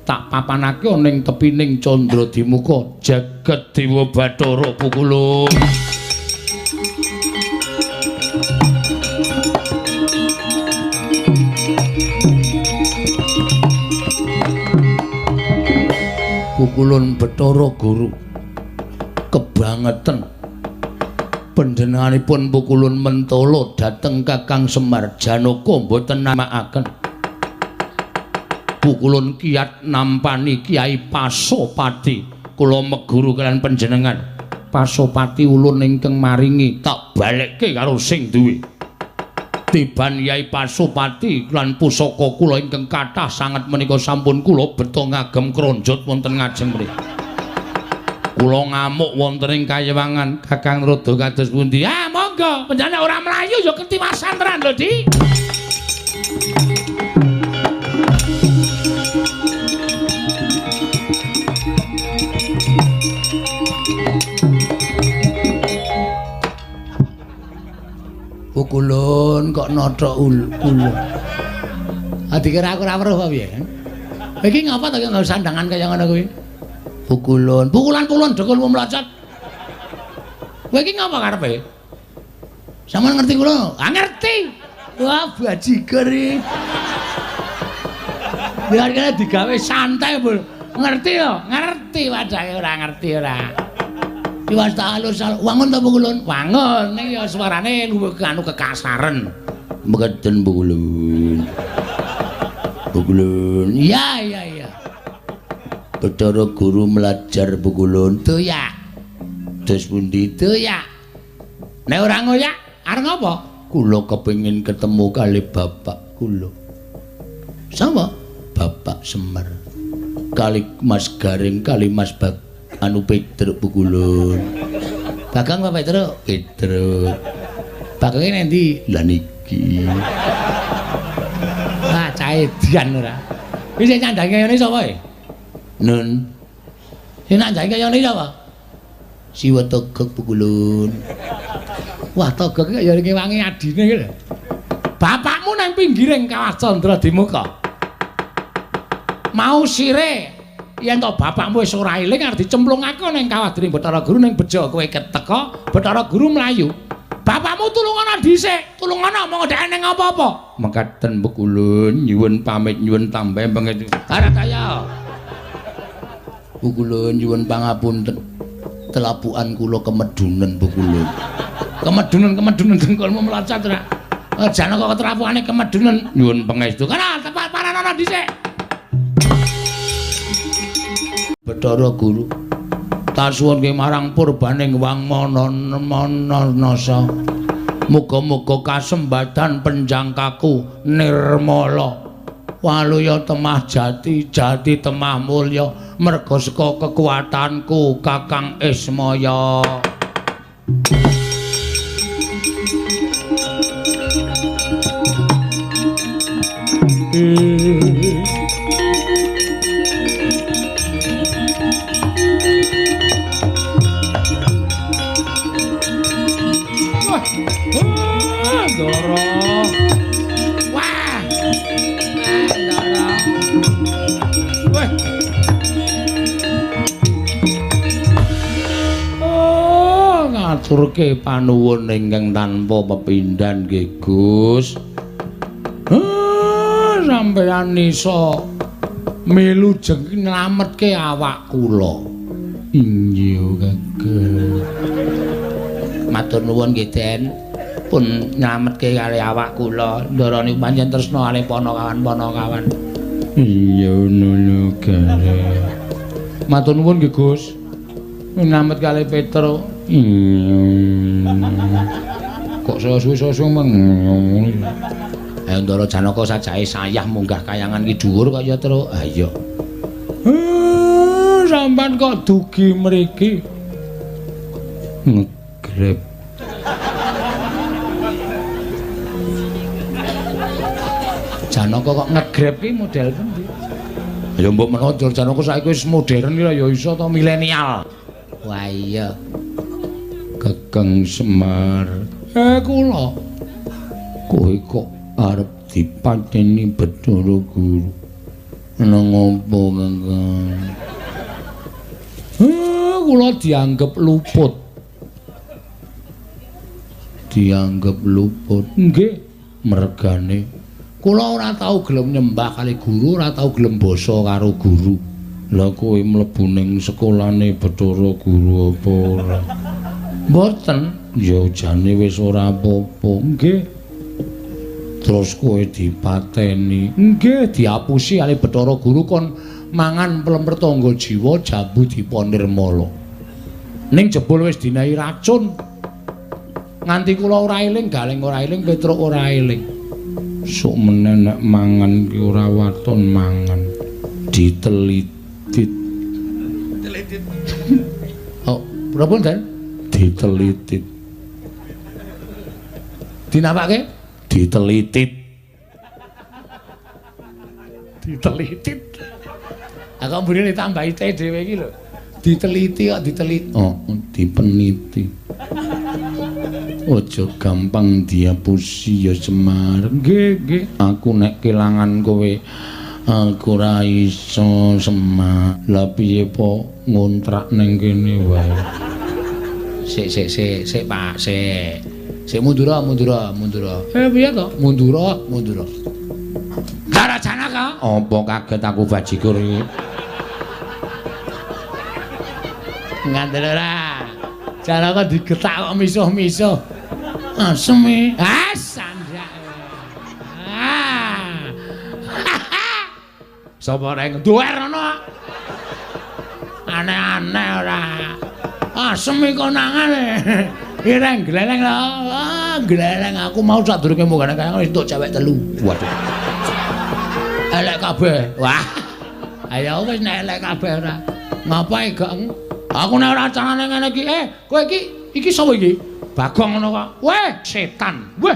tak papanake ana ing tepining Candra Dimuka jagat Dewa Bathara Bu Gulun. Pukulun Bathara Guru kebangetan. Panjenenganipun pukulun mentolo dhateng Kakang Semar Janaka mboten namakaken. Pukulun kiat nampani Kyai Pasopati. Kula meguru kalian panjenengan. Pasopati ulun ingkang maringi tak balekke karo sing duwe. Tiban Kyai Pasopati lan pusaka kula ingkang kathah sanget menika sampun kula beto ngagem kronjot wonten ngajeng mriki. Kula ngamuk wonten ing kayewangan Kakang Rada kados pundi? Ah monggo, panjenengan ora mlayu ya ketiwasan tenan lho, Di. Pukulun kok nothok ulun. Ah dikira aku ora weruh apa piye? Iki ngapa to nggo sandangan kaya ngono kuwi? Pukulun, pukulan-pukulun dekulmu mlocot. Kowe iki ngapa karepe? Sampeyan ngerti kula? Ah ngerti. Wah bajigur iki. Biar kene digawe santai, Bu. Ngerti yo? Ngerti padake ora ngerti ora. Iwas tak alus wangun ta pukulun? Wangun ning ya suarane luwih anu kekasaren. Mekaten pukulun. Pukulun. Iya iya iya. Bathara Guru melajar pukulun. Doyak. Dos pundi doyak? Nek ora ngoyak arep ngapa? Kula kepengin ketemu kali bapak kula. Sapa? Bapak Semar. Kali Mas Gareng kali Mas Bag anu Petruk pukulun. Bagong apa Petruk? Petruk. Bagonge nang ndi? Lah niki. Ah caedian ora. Iki sing nyandhange ngene sapa e? Nun. Sing nyandhange kaya ngene sapa? Siwa Togog pukulun. Wah Togog iki ya ngewangi adine iki lho. Bapakmu nang pinggiring Kawah Candra Dimuka. Mau sire yen to bapakmu wis ora eling arep dicemplungake ning kawah dening Bathara Guru ning bejo kowe keteka Bathara Guru mlayu. Bapakmu tulungana dhisik, tulungana monggo dhek ning apa-apa. Mekaten pukulun nyuwun pamit nyuwun tambah pangestu. Ora kaya. Pukulun nyuwun pangapunten. Telapukan kula kemedunen pukulun. Kemedunen kemedunen dengkulmu mlocot ora. Janaka ketelapukane kemedunen nyuwun pangestu. Kana tepat paranana dhisik. Bathara Guru tasuwunke marang purbaning wangmana nasa. Muga-muga kasembatan penjangkaku nirmala. Waluya temah jati, jati temah mulya merga saka kekuatanku Kakang Ismaya. Ndara. Wah. Ndara. Wah. Oh, ngaturke panuwun ingkang tanpa pepindhan nggih, Gus. Sampeyan iso melu jeng nylametke awak kula. Inggih, Kakang. Matur nuwun nggih, Den. Pun nylametke kali awak kula. Ndara niku pancen tresna kalih panakawan-panakawan. Iya ngono kae. Matur nuwun nggih, Gus. Nylamet kalih Petro. Iya. Kok saya suwe-suwe meng. Ayo Ndara Janaka sajake sayah munggah kayangan ki dhuwur kok ya, Tru. Ha iya. Sampeyan kok dugi mriki. Ngegrep. Janaka kok ngegrep ki model pundi? Ya mbok menawa Janaka saiki wis modern ki ya iso to milenial. Wah iya. Kakang Semar. Kula. Kowe kok arep dipateni Bathara Guru. Nang opo, Kakang? Kula dianggep luput. Dianggep luput. Nggih, mergane kula ora tau gelem nyembah kali guru, ora tau gelem basa karo guru. Lah kowe mlebu ning sekolahane Bathara Guru apa ora? Mboten. Ya jane wis ora apa-apa. Nggih. Terus kowe dipateni. Nggih, diapusi kali Bathara Guru kon mangan plemper tangga jiwa jambu dipa nirmala. Ning jebul wis dinehi racun. Nganti kula ora eling, Galing ora eling, Petruk ora eling. Sok meneh nek mangan ki ora waton mangan. Ditelitit. Ditelitit. Oh, pripun, Den? Ditelitit. Dinapake? Ditelitit. Ditelitit. Aku mburine ditambahi T dhewe iki lho. Diteliti kok ditelit. Oh, dipeniti. Aja gampang diapusi ya Semar. Nggih, nggih. Aku nek kelangan kowe aku ora iso Semar. Lah piye po ngontrak ning kene wae. Sik sik sik sik Pak, sik. Sik mundura mundura mundura. Piye to? Mundura mundura. Ndara Janaka. Apa kaget aku bajigur iki? Ngandel ora. Janaka digetak kok misuh-misuh. Asem e. Ah, sanjake. Ah. Sapa reng duwer ana? Aneh-aneh ora. Asem iki konangane. Ireng gleleng lho. Ah, gleleng aku mau sadurunge munggah kaya wis entuk cewek telu. Waduh. Elek kabeh. Wah. Ayo wis nek elek kabeh ora. Ngapae gak? Aku nek ora carane ngene iki, kowe iki iki sapa iki? Bagong ngono kok. Weh, setan. Weh.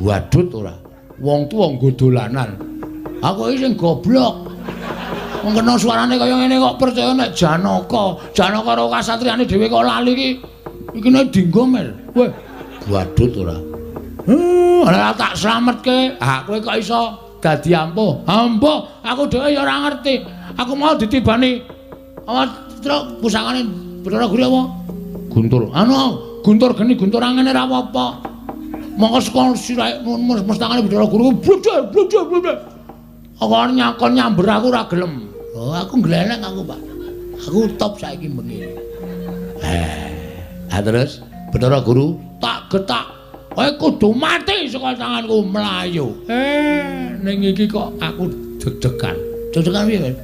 Badut ora. Wong tuwa nggo dolanan. Aku iki sing goblok. Wong kena suarane kaya ngene kok percaya nek Janaka. Janaka karo kasatriyane dhewe kok lali iki. Iki nek dinggo mel. Weh, badut ora. Ora tak slametke. Ah, kowe kok iso dadi ampuh? Ampuh, aku dhewe ya ora ngerti. Aku mau ditibani apa truk pusakane Bathara Guru apa? Guntur. Anu, guntur geni guntur angene ora apa-apa. Mongko saka sirahe mestangane Bathara Guru bludhur bludhur bludhur. Aku nyakon nyamber aku ora gelem. Oh, aku gleleng aku, Pak. Aku top saiki bengi. Ah terus Bathara Guru tak getak. Kowe kudu mati saka tanganku mlayu. Ning iki kok aku deg-degan. Deg-degan piye, Mas?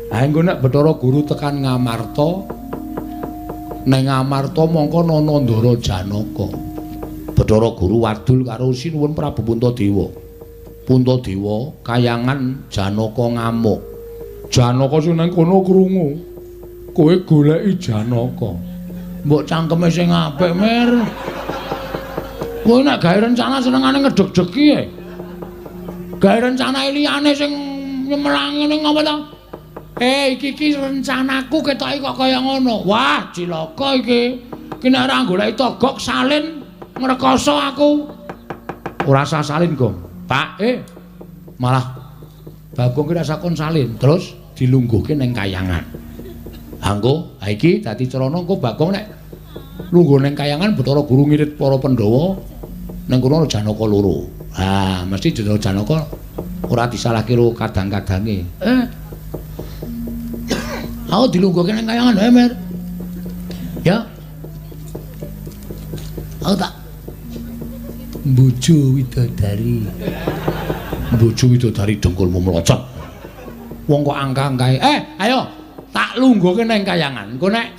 Ha engko nek Bathara Guru tekan Ngamarta, ning Ngamarta mongko ana Ndara Janaka. Bathara Guru wadul karo Sinuwun Prabu Puntadewa. Puntadewa kayangan Janaka ngamuk. Janaka sing nang kono krungu. Kowe goleki Janaka. Mbok cangkeme sing apik, Mir. Kowe nek gawe rencana senengane ngedeg-degi e. Gawe rencana liyane sing nyemelangi ning apa to? Iki iki rencanaku ketoke kok kaya ngono. Wah, cilaka iki. Iki nek ora goleki togok salin ngrekoso aku. Ora usah salin, Gong. Pak, malah Bagong ki rasa kon salin, terus dilungguhke ning kayangan. Ha engko, ha iki dadi crana engko Bagong nek lungguh ning kayangan Bathara Guru ngirit para Pandhawa ning kono Janaka loro. Ha, mesti Janaka ora disalahke karo kadang-kadange. Aku dilungguhke ning kayangan wae, Mer. Ya. Aku tak mbojo widodari. Mbojo widodari dengkulmu mlocot. Wong kok angka-angkae. Ayo tak lungguhke ning kayangan. Engko nek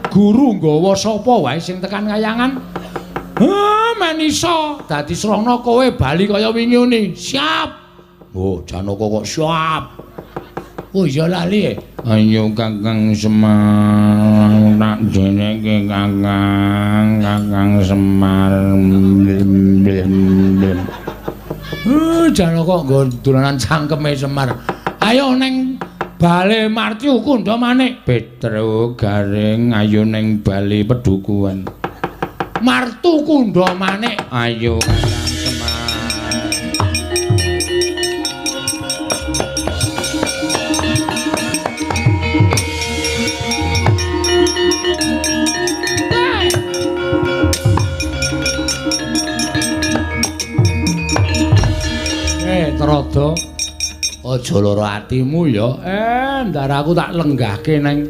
guru nggawa sapa wae sing tekan kayangan? Men iso dadi srana kowe bali kaya wingi uni. Siap. Oh, Janaka kok siap. Oh iya lali e. Ayo Kakang Semar, tak jenenge Kakang, Kakang Semar. Janaka nggo dolanan cangkeme Semar. Ayo neng bale Martyu Kundha Manik. Petro Garing ayo neng bale Pedukuhan. Martu Kundha Manik. Ayo Kakang Semar. Trada Aja lara atimu ya. Ndaraku tak lenggahke nang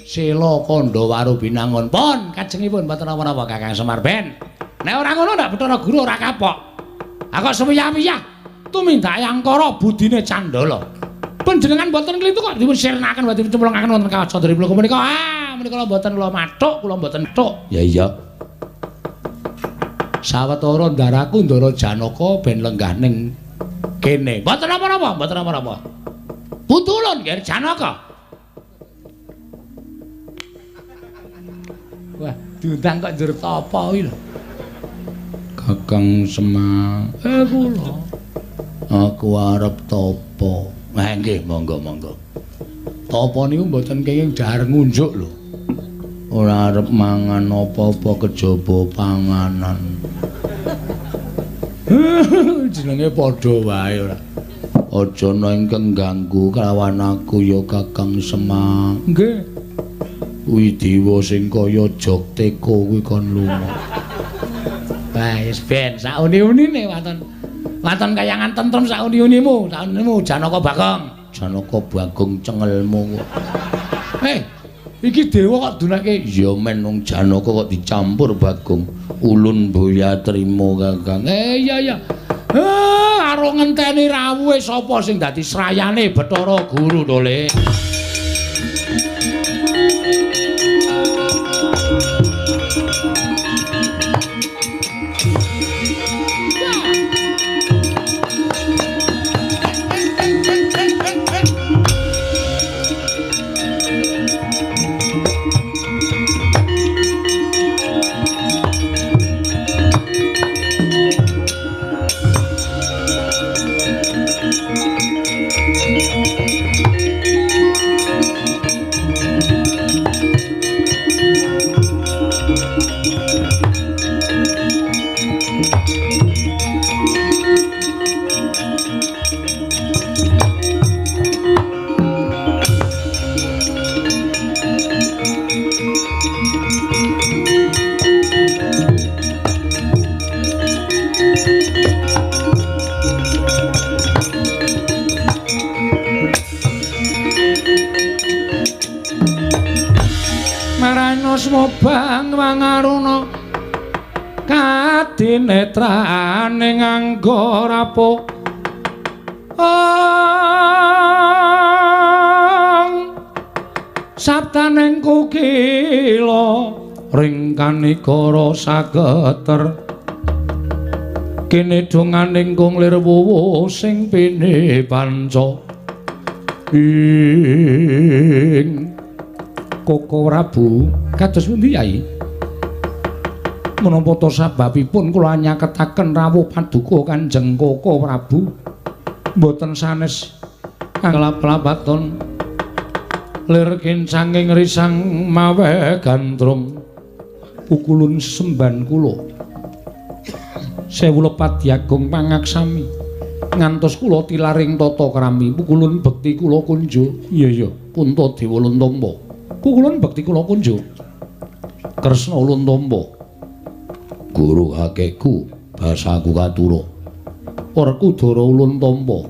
Sela Kandha Waru Binangun. Pun kajengipun mboten napa-napa Kakang Semar ben. Nek ora ngono ndak Bathara Guru ora kapok. Ha kok semiyah-miyah tumindake angkara budine candala. Panjenengan mboten klintu kok dipun sirnaken dipun cemplungaken wonten kawah Candra punika. Ah, menika kula mboten kula mathuk, kula mboten thuk. Ya iya. Sawetara ndaraku Ndara Janaka ben lenggah ning kene. Mboten napa-napa, mboten napa-napa. Putulun nggih Janaka. Wah, diundang kok njur tapa kuwi lho. Kakang Semar, kula. Aku arep tapa. Nah, nggih, monggo-monggo. Tapa niku mboten kenging dahar ngunjuk lho. Ora arep mangan apa-apa kejaba panganan. Jenenge padha wae ora. Aja ana ingkang ganggu kelawan aku ya Kakang Semar. Nggih. Kuwi dewa sing kaya jog teko kuwi kon lunga. Wah, wis ben sauni-unine waton. Waton kayangan tentrem sauni-unimu, saunimu Janaka Bagong. Janaka Bagong cengelmu kok. Iki dewa kok dunake? Ya men wong Janaka kok dicampur Bagong. Ulun boya trimo Kakang. Iya iya. Karo ngenteni rawuhe sapa sing dadi srayane Bathara Guru to, Le. Smobang wangaruna kadinetrane nganggo rapuh sabdaning kukila ring kanikara sageter kene donganing kung lir wuwu sing pine panca ing Koko Prabu kados pundi Yai? Menapa ta sababipun kula nyaketaken rawuh paduka Kanjeng Koko Prabu mboten sanes anglap-lapaton lir kincanging risang mawe gandrung pukulun semban kula sewu lepat diagung pangaksami ngantos kula tilaring tata krami pukulun bekti kula kunjo. Iya iya Puntadewa Luntompa. Kukulun bekti kula kunjo Kresna Luntompa. Guru kakekku basaku katura Werkudara Luntompa.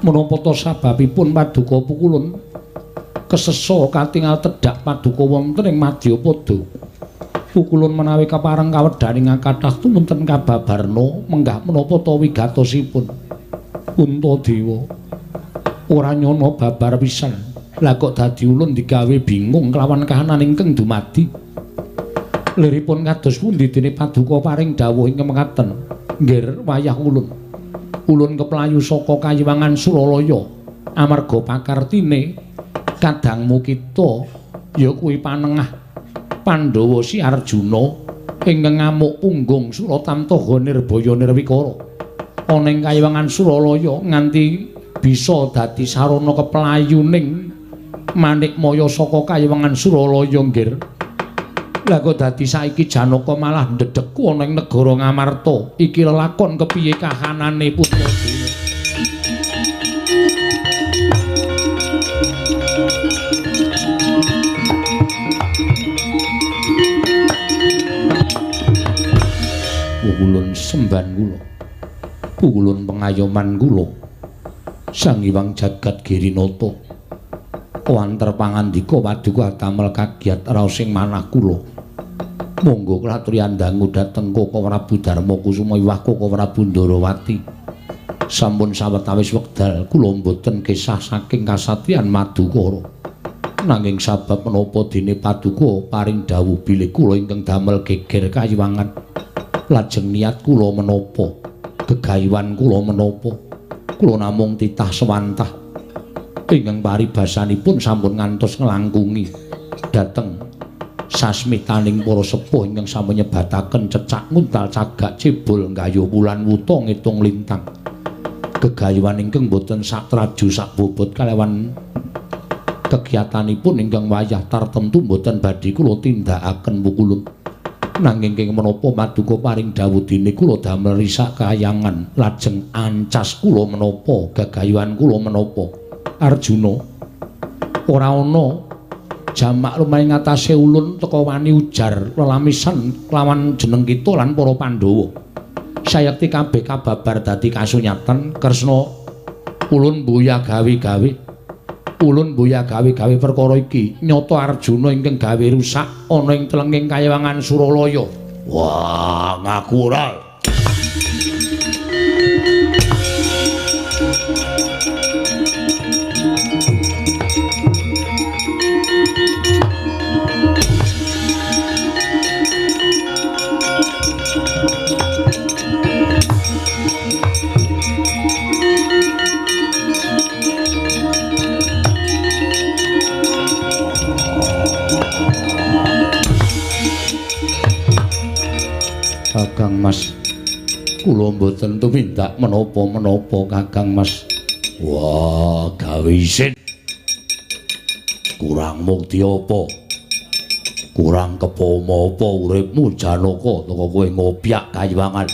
Menapa ta sababipun paduka pukulun kesesa katingal tedhak paduka wonten ing Madyapada? Pukulun menawi kapareng kawedhaning kathah tumunten kababarna menggah menapa ta wigatosipun? Puntadewa ora nyana babar pisan. Lah kok dadi ulun digawe bingung kelawan kahanan ingkang dumadi. Liripun kados pundi dene paduka paring dawuh ingkang mekaten? Nggir wayah ulun. Ulun keplayu saka Kayiwangan Suralaya amarga pakartine kadangmu kita ya kuwi panengah Pandhawa si Arjuna ingkang ngamuk punggung Suratamtaha Nirbaya Nirwikara. Ana ing Kayiwangan Suralaya nganti bisa dadi sarana keplayuning Manikmaya saka Kayiwangan Suralaya nggir. Lah kok dadi saiki Janaka malah ndedheku ana ing negara Ngamarta. Iki lelakon kepiye kahanane Puntadewa? Pukulun semban kula. Pukulun pengayoman kula. Sang Hyang Jagat Girinata wanter pangandika paduka damel kagiat raosing manah kula. Monggo kula dangu dhateng Koko Prabu Darma Kusuma iwah Koko Prabu Ndarawati. Sampun sawetawis wekdal kula mboten kesah saking kasatriyan Madukara. Nanging sabab menapa dene paduka paring dawuh bilih kula ingkang damel geger kayiwangan. Lajeng niat kula menapa? Gegayuhan kula menapa? Kula namung titah sewantah ingkang paribasanipun sampun ngantos nglangkungi dhateng sasmitaning para sepuh ingkang sampun nyebataken cecak nguntal cagak cebol nggayuh wulan wuta ngitung lintang. Gegayuhan ingkang boten satraju sakbobot kalawan kegiatanipun ingkang wayah tartemtu boten badhe kula tindakaken pukulun. Nanging kenging menapa paduka paring dawuh dene kula damel risak kayangan lajeng ancas kula menapa gagayuhan kula menapa. Arjuna ora ana jamak lumahe ngatasé ulun teka wani ujar lelamisan kelawan jeneng kita lan para Pandhawa. Sayekti kabeh kababar dadi kasunyatan. Kresna ulun mbuya gawe-gawe. Ulun mbuya gawe-gawe perkara iki. Nyata Arjuna ingkang gawe rusak ana ing telenging kayawangan Suralaya. Wah, ngaku ora. Kakang Mas, kula mboten tumindak menapa-menapa Kakang Mas. Wah, gawe isin. Kurang mukti apa? Kurang kepomo apa uripmu Janaka teka kowe ngopyak kayiwangan.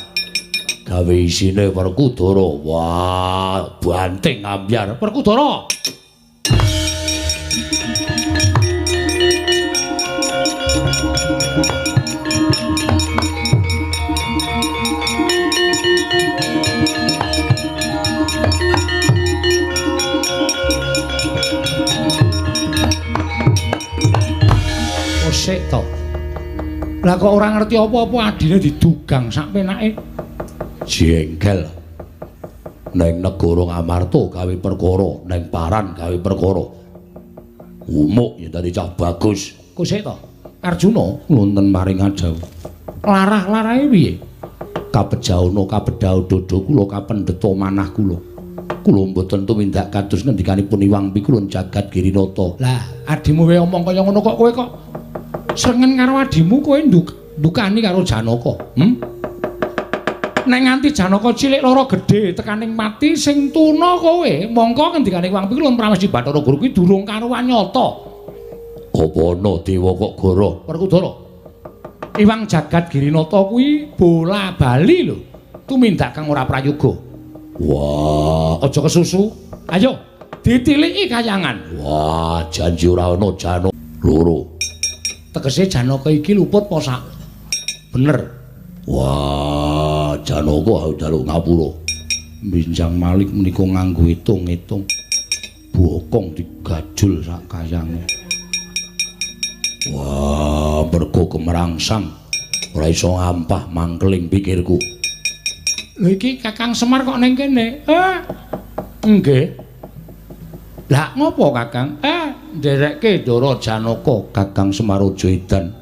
Gawe isine Werkudara. Wah, banting ambyar Werkudara. Sik to. Lah kok ora ngerti apa-apa adine didugang sak penake. Jengkel. Neng negara Ngamarta gawe perkara, neng Paran gawe perkara. Umuk ya dadi cah bagus. Kok sik to? Arjuna wonten maring adhawuh. Larah-larahe piye? Kabejaana kabedhao dodo kula kapendheta manah kula. Kula mboten tumindak kados ngendikanipun Iwang Pikulun Jagat Girinata. Lah, adimu wae omong kaya ngono kok kowe kok srengen karo adimu kowe ndukani karo Janaka. Nek nganti Janaka cilik lara gedhe tekaning mati sing tuna kowe, mongko ngendikane Iwang Pikulun Pramesti Bathara Guru kuwi durung karuan nyata. Apa ana dewa kok goro? Werkudara. Iwang Jagat Girinata kuwi bola bali lho. Tumindak kang ora prayoga. Wah, aja kesusu. Ayo ditiliki kayangan. Wah, janji ora ana Janaka loro. Tegese Janaka iki luput apa sak? Bener. Wah, Janaka njaluk ngapura. Binjang Malik menika nganggo hitung-hitung. Bokong digajul sak kayange. Wah, mergo kemerangsang ora iso ngampah mangkeling pikirku. Lho iki Kakang Semar kok ning kene? Nggih. Lah ngopo Kakang? Nderekke Ndara Janaka. Kakang Semar aja edan.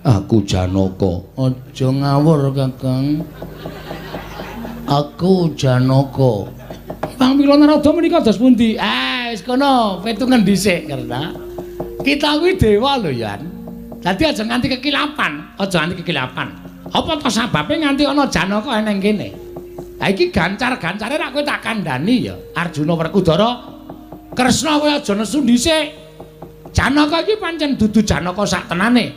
Aku Janaka. Aja ngawur Kakang. Aku Janaka. Bang Pila Narada menika dos pundi? Wis kono petungen dhisik karena kita kuwi dewa lho Yan. Dadi aja nganti kekilapan, aja nganti kekilapan. Apa to sababe nganti ana Janaka eneng kene? Ha iki gancar-gancare rak kowe tak kandhani ya. Arjuna Werkudara, Kresna kowe aja nesu dhisik. Janaka iki pancen dudu Janaka sak tenane.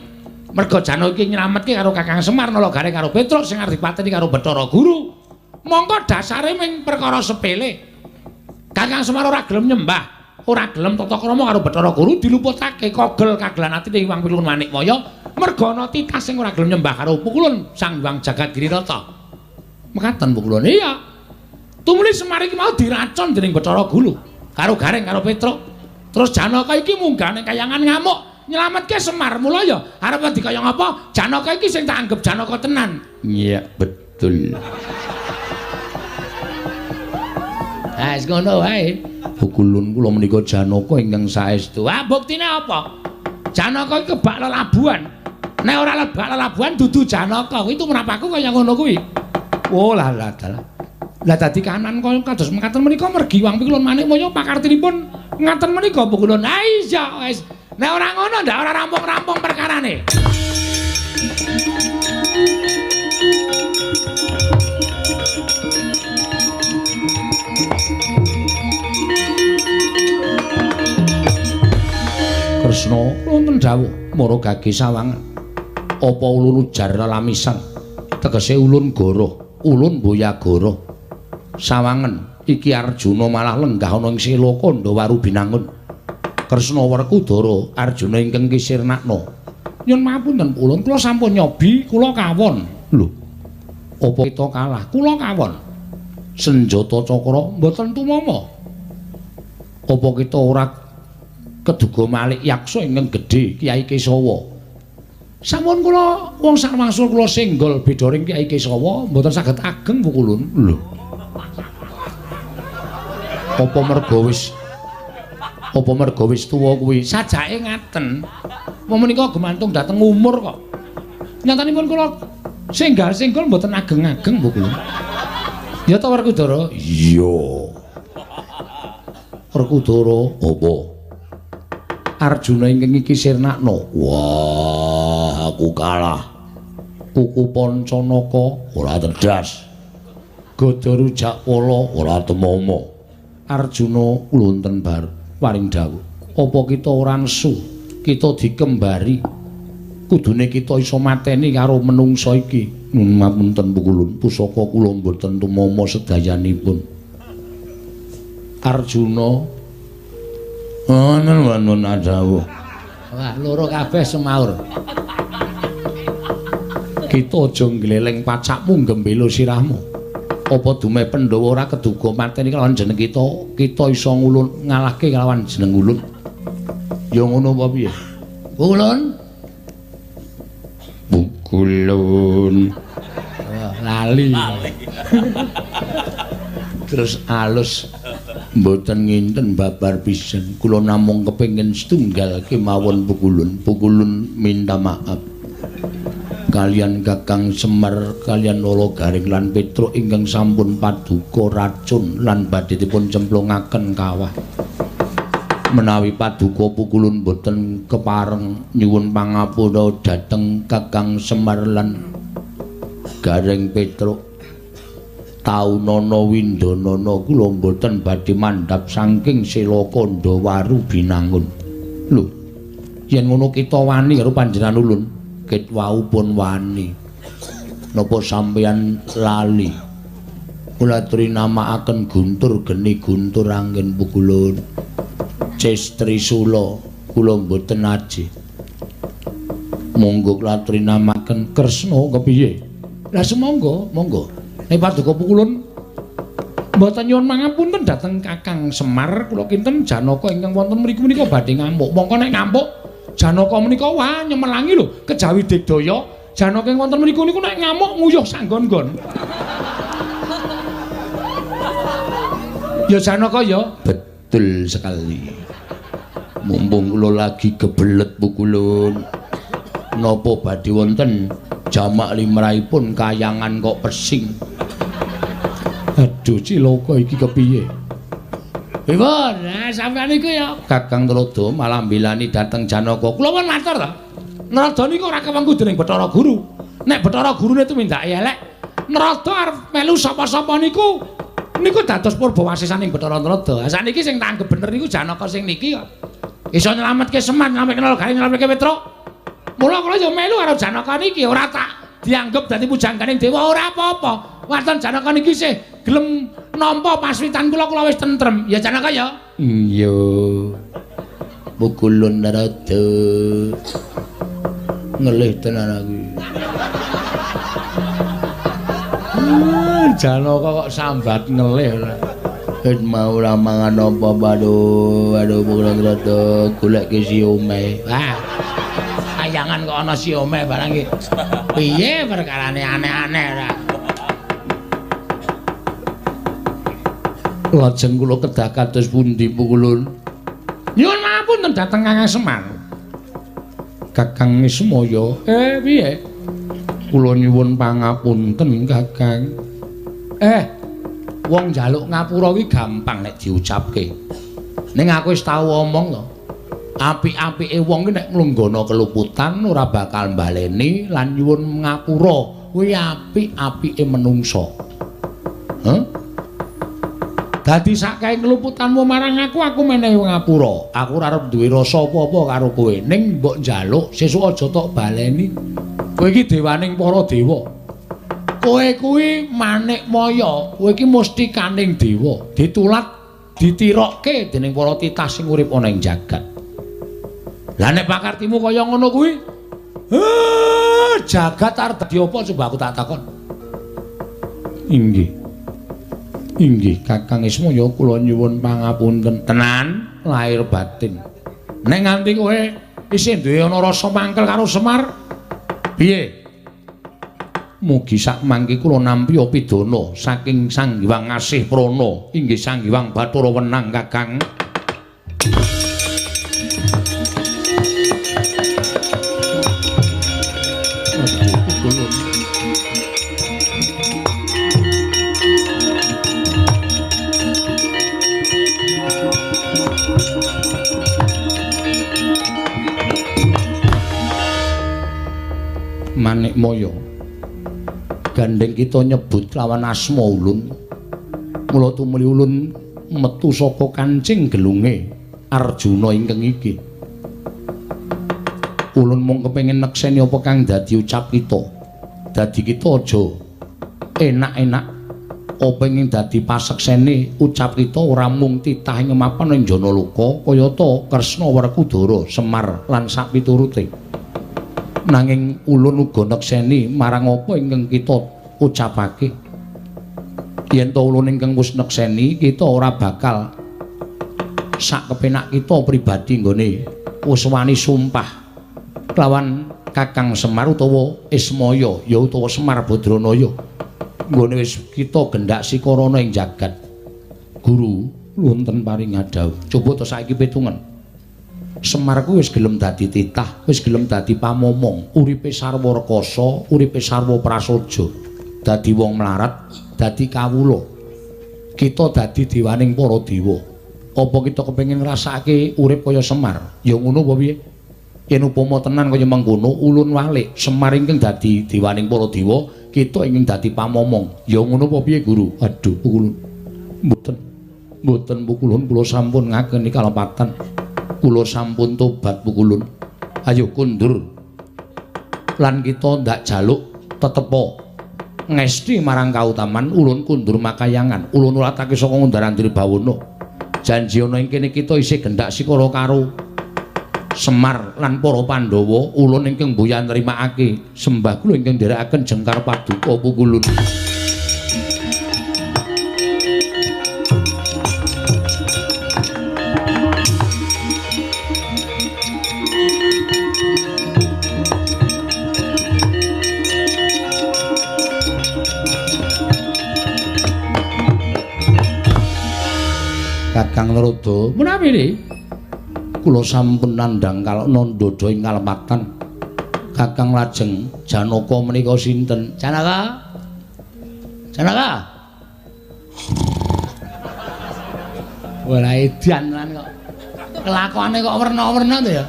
Mergo Janaka iki nyelametke karo Kakang Semar nala gareng karo Petruk sing arep dipateni karo Bathara Guru. Mongko dasare ming perkara sepele. Kakang Semar ora gelem nyembah, ora gelem tata krama karo Bathara Guru diluputake kogel kagelan atine Iwang Pilun Manikmaya mergo ana titah sing ora gelem nyembah karo Pukulun Sang Hyang Jagat Girinata. Mekaten Pukulun. Iya. Tumuli Semar iki mau diracun dening Bathara Gulu karo Gareng karo Petruk. Terus Janaka iki munggah ning kayangan ngamuk nyelametke Semar. Mula ya arep dikaya ngapa Janaka iki sing tak anggap Janaka tenan. Iya, betul. Ha wis ngono wae. Pukulun kula menika Janaka ingkang saestu. Ah buktine apa? Janaka iki kebak lelabuhan. Nek ora lebak lelabuhan dudu Janaka. Kuwi tumrapaku kaya ngono kuwi. Oh lah lah dalah. Lah dadi kanan kaya kados mekaten menika mergi wang pikulun manik moyo pakartinipun ngaten menika pukulun. Ha iya wis. Nek ora ngono ndak ora rampung-rampung perkarane. Kresna wonten dawuh mara gage sawangan. Apa ulun ujar lelamisan? Tegese ulun goroh, ulun boya goroh. Sawangen iki Arjuna malah lenggah ana ing sela Kandhawaru Binangun. Kresna Werkudara Arjuna ingkang kisirnakna. Nyun mapunten ulun, kula sampun nyobi, kula kawon. Lho, apa kita kalah? Kula kawon. Senjata cakra mboten tumama. Apa kita ora keduga malik yaksa ingkang gedhe Kyai Kesawa? Sampun kula wong sakwangsul kula senggol bedoring Kyai Kesawa mboten saged ageng pukulun. Lho, apa merga wis tuwa kuwi? Sajake ngaten. Wong menika gumantung dhateng umur kok. Nyatanipun kula senggal-senggol mboten ageng-ageng pukulun. Ya ta Werkudara? Iya. Werkudara apa? Arjuna ingkang iki sirnakna. Wah, aku kalah. Kuku Pancanaka ora tedas. Gada Rujakpala ora temama. Arjuna wonten bar paring dawuh. Apa kita ora nesu? Kita dikembari. Kudune kita iso mateni karo menungsa iki. Ngapunten pukulun, pusaka kula mboten tumama sedayanipun. Arjuna wonten dawuh. Wah, loro kabeh semaur. Kita aja ngleleng pacakmu gembelo sirahmu. Apa dumeh Pandhawa ora keduga mateni kelawan jeneng kita, kita iso ngulun ngalahke kelawan jeneng ulun. Ya ngono apa piye? Ulun. Pukulun. Oh, lali. Terus alus mboten nginten babar pisan. Kula namung kepengin setunggal kemawon pukulun. Pukulun minta maaf kalian Kakang Semar kalian Lolo Garing lan Petruk ingkang sampun paduka racun lan badhe dipun cemplungaken kawah. Menawi paduka pukulun boten kepareng nyuwun pangapura dhateng Kakang Semar lan Gareng Petruk. Taunana windanana kula mboten badhe mandhap saking sela Kandhawaru Binangun. Lho, yen ngono kita wani karo panjenengan ulun. Ket wau pun wani. Napa sampeyan lali? Kula trinamakaken guntur geni guntur angin pukulun. Ces Trisula kula mboten aji. Monggo kula trinamaken Kresna kepiye? Lah sumangga, monggo. Nek paduka pukulun mboten nyuwun pangapunten dhateng Kakang Semar, kula kinten Janaka ingkang wonten mriku menika badhe ngamuk. Mongko nek ngamuk Janaka menika wah nyemelangi lho kejawi digdaya. Janaka ing wonten mriku niku nek ngamuk nguyuh sanggon-nggon. Ya Janaka ya. Betul sekali. Mumpung kula lagi kebelet pukulun. Napa badhe wonten jamak limrahipun kayangan kok pesing. Aduh cilaka iki kepiye? Pripun? Nah, sampeyan iku ya Kakang Narada malah mbilani dhateng Janaka. Kula pun matur to. Narada niku ora kewengku dening Bathara Guru. Nek Bathara Gurune tumindake elek, Narada arep melu sapa-sapa niku niku dados purbawasisaning Bathara Narada. Ha sakniki sing tak anggep bener niku Janaka sing niki kok. Iso nyelametke Semar, nyelametke Garing, nyelametke Petruk. Mula kula ya melu karo Janaka niki, ora tak dianggep dadi pujangganing dewa ora apa-apa. Waton Janaka niki sih gelem nampa paswitan kula, kula wis tentrem. Ya Janaka ya? Iya. Pukulun Narada. Ngelih tenan aku. Janaka kok sambat ngelih ora. Wis mau ora mangan apa-apa, aduh, aduh mung rada goleke siome. Wah. Kayangan kok ana siome barang iki. Piye perkarane aneh-aneh ora. Lajeng kula kedah kados pundi pukulun? Nyuwun ngapunten dhateng Kakang Semar. Kakang Ismaya, piye? Kula nyuwun pangapunten, Kakang. Wong njaluk ngapura kuwi gampang nek diucapke. Ning aku wis tau omong to. Apik-apike wong ki nek nglunggono keluputan ora bakal mbaleni lan nyuwun ngapura. Kuwi apik-apike menungsa. Heh? Dadi sakae keluputanmu marang aku, aku menehi ngapura. Aku ora arep duwe rasa apa-apa karo kowe. Ning mbok njaluk sesuk aja tok baleni. Kowe iki dewaning para dewa. Kowe kuwi manik maya, kowe iki mustikaning dewa, ditulat, ditirokke dening para titah sing urip ana ing jagat. Lah nek pakartimu kaya ngono kuwi, jagat arep dadi apa coba aku tak takon. Inggih. Inggih Kakang Ismaya kula nyuwun pangapunten tenan lahir batin. Nek nganti kowe isih duwe ana rasa mangkel karo Semar, piye? Mugi sak mangke kula nampi pidana saking Sang Hyang Asih Prana, inggih Sang Hyang Bathara Wenang Kakang. Manik Maya, gandeng kita nyebut lawan asma ulun, mula tumuli ulun metu saka kancing gelunge Arjuna ingkang iki. Ulun mung kepengin nekseni apa kang dadi ucap kita. Dadi kita aja enak-enak apa ing dadi paseksene ucap kita ora mung titah ing mapan ing Janaloka kayata Kresna Werkudara, Semar lan sapiturute. Nanging ulun uga nekseni marang apa ingkang kita ucapake. Yen to ulun ingkang wis nekseni, kita ora bakal sak kepenak kita pribadi nggone wis wani sumpah lawan Kakang Semar utawa Ismaya ya utawa Semar Badranaya. Nggone wis kita gendak sikarana ing jagat. Guru wonten paring dawuh. Coba to saiki pitungen. Semar kuwi wis gelem dadi titah, wis gelem dadi pamomong, uripe sarwa rekasa, uripe sarwa prasaja, dadi wong mlarat, dadi kawula. Kita dadi dewaning para dewa. Apa kita kepengin ngrasakake urip kaya Semar? Ya ngono apa piye? Yen upama tenan kaya mengkono, ulun walik, Semar ingkang dadi dewaning para dewa, kita ingkang dadi pamomong. Ya ngono apa piye, Guru? Aduh, pukulun. Mboten. Mboten pukulun, kula sampun ngakeni kalepatan. Kula sampun tobat pukulun. Ayo kundur. Lan kita ndak jaluk tetepa ngesti marang kautaman ulun kundur makayangan. Ulun ulatake saka Ngundar-andir bawana. Janji ana ing kene kita isih gendak sikara karo Semar lan para Pandhawa. Ulun ingkang mboya nrimakake sembah kula ingkang nderekaken jengkar paduka pukulun. Kakang Narada, menawi niki kula sampun nandhang kalana ndodha ing kalepatan. Kakang lajeng Janaka menika sinten? Janaka. Janaka. Ora edan lan kok. Kelakuane kok werna-werna to ya.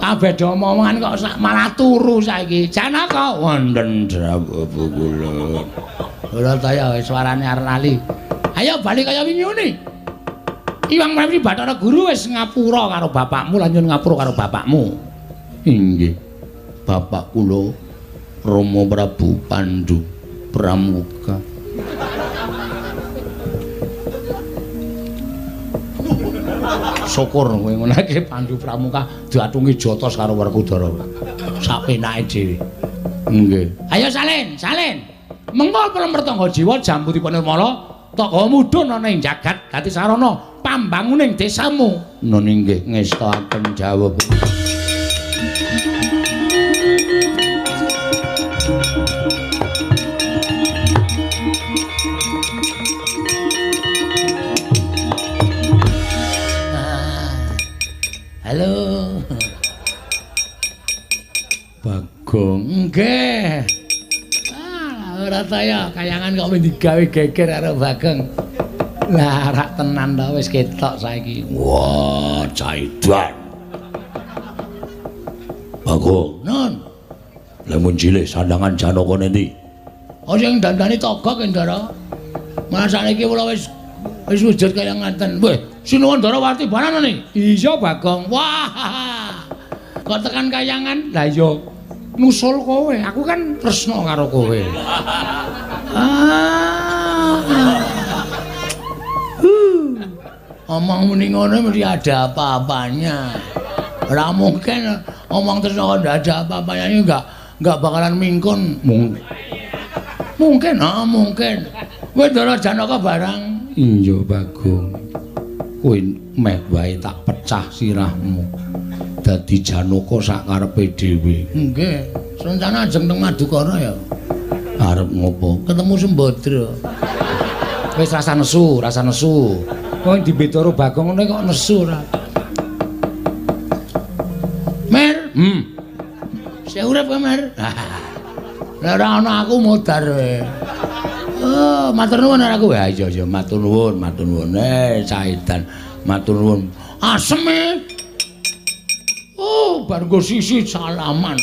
Kabeh do omongan kok malah turu saiki. Janaka wonten dawuh kula. Ora ta ya suarane arep lali. Ayo bali kaya wingi ngene. Iwang Prawi Bathara Guru wis ngapura karo bapakmu lan nyuwun ngapura karo bapakmu. Inggih. Bapak kula Rama Prabu Pandu Pramuka. Syukur kowe ngunake Pandu Pramuka diatungi jotos karo Werkudara. Sak penake dhewe. Nggih. Ayo salin, salin. Mengko Pelem Tangga Jiwa Jambu Dipa Nirmala tak gawa mudhun ana ing jagat dadi sarana pambanguning desamu. Nun inggih ngestakaken jawab. Halo. Bagong nggih. Ah, ora ta ya kayangan kok wis digawe geger karo Bagong. Lah rak tenan ta wis ketok saiki. Wah, caidan. Bagong, nun. Lemun cilik sandangan Janaka nendi? Oh sing dandani Togok Ndara. Malah saiki kula wis wujud kaya ngaten. Weh, sinuwun Ndarawarti barang ngene. Iya, Bagong. Wah. Kok tekan kayangan? Lah iya nusul kowe. Aku kan tresna karo kowe. Ah. Omong muni ngono mesti ada apa-apanya. Ora mungkin omong tresna kok ndak ada apa-apanya ini enggak bakalan mingkun. Mungkin, ah mungkin. Kowe Ndara Janaka barang. Iya, Bagong. Kowe meh wae tak pecah sirahmu. Dadi Janaka sak karepe dhewe. Nggih, rencana ajeng teng Madukara ya. Arep ngopo? Ketemu Sembadra. Wis rasa nesu, rasa nesu. Wong dibedoro Bagong ngene kok nesu ora. Mer. Sing urip kowe, Mer. Lah ora ana aku modar kowe. Oh, matur nuwun aku. Ya iya iya matur nuwun, matur nuwun. Caidan, matur nuwun. Aseme. Oh, bar nggo sisi salaman.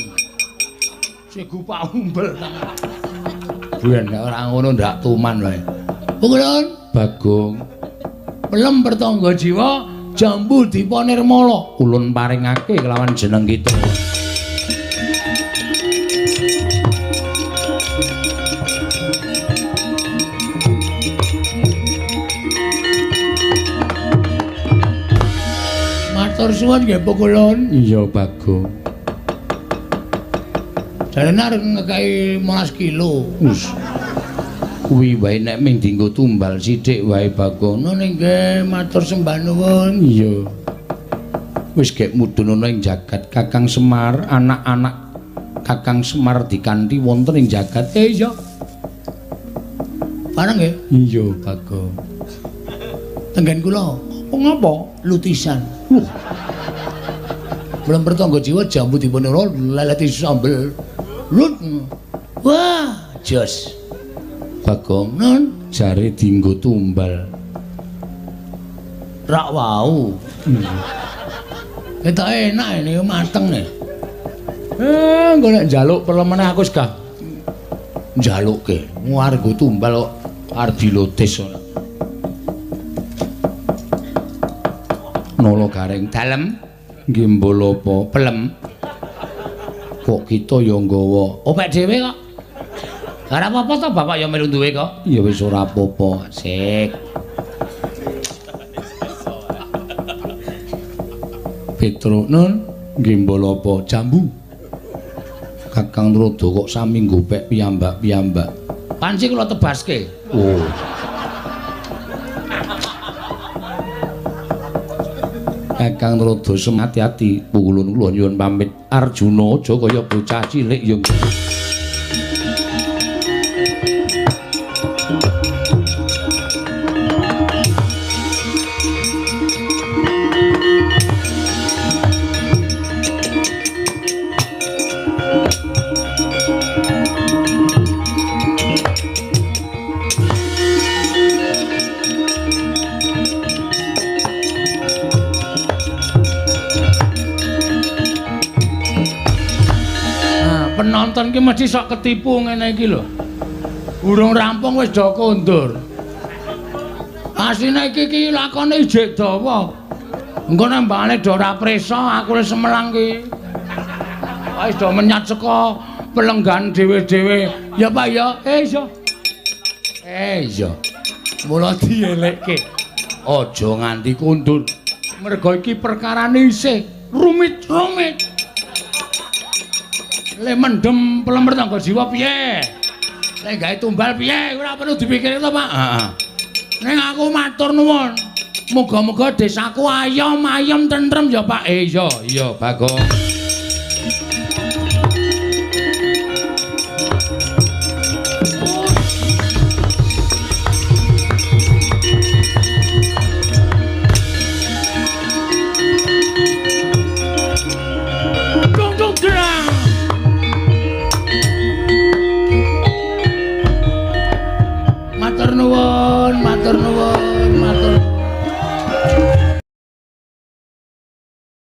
Sing gupak umbel tangan. Ben nek ora ngono ndak tuman wae. Pukulun Bagong. Pelem Pertangga Jiwa Jambu Dipa Nirmala ulun paringake kelawan jeneng kita. Matur suwun nggih Pukulun. Iya Bagong. Jarene arep ngekeki 15 kilo. Wis. Kuwi wae nek ming dienggo tumbal sithik wae Bagong. Nun nggih matur sembah nuwun. Iya. Wis gek mudhun ana ing jagat Kakang Semar, anak-anak Kakang Semar dikanthi wonten ing jagat. Iya. Bareng nggih? Iya Bagong. Tenggen kula. Apa ngapa? Lutisan. Belum Pertangga Jiwa Jambu Dipa Nirmala leleti sambel. Lut. Wah, jos. Bagong, nun jare dienggo tumbal. Rak wau. Ketok enak ini mateng nih. Engko nek njaluk pelemene aku wis gah njalukke. Arep tumbal kok arep dilotis ora. Nolo gareng dalem nggih mbol apa pelem. Kok kita ya nggawa opek dhewe kok. Ora apa-apa to bapak ya melu duwe kok. Ya wis ora apa-apa. Sik. Petro nun nggih mbol apa jambu. Kakang Rodo kok sami nggopek piyambak-piyambak. Panci kula tebaske. Oh. Kakang Rodo semati-ati pukulun kula nyuwun pamit. Arjuna aja kaya bocah cilik ya. Penonton ki mesti sok ketipu ngene iki lho. Urung rampung wis do kondur. Asline iki ki lakone ijik dawa. Engko nek mbane do ora prisa aku wis semelang ki. Wis do menyat saka pelenggan dhewe-dhewe. Ya Pak ya. Iya. Iya. Mula dielekke. Aja nganti kondur. Mergo iki perkarane isih rumit-rumit. Le mendem Pelem Pertangga Jiwa piye? Lek gawe tumbal piye? Ora perlu dipikir to, Pak. Heeh. Ning aku matur nuwun. Muga-muga desaku ayom-ayem tentrem ya, Pak. Iya, iya, Bagong.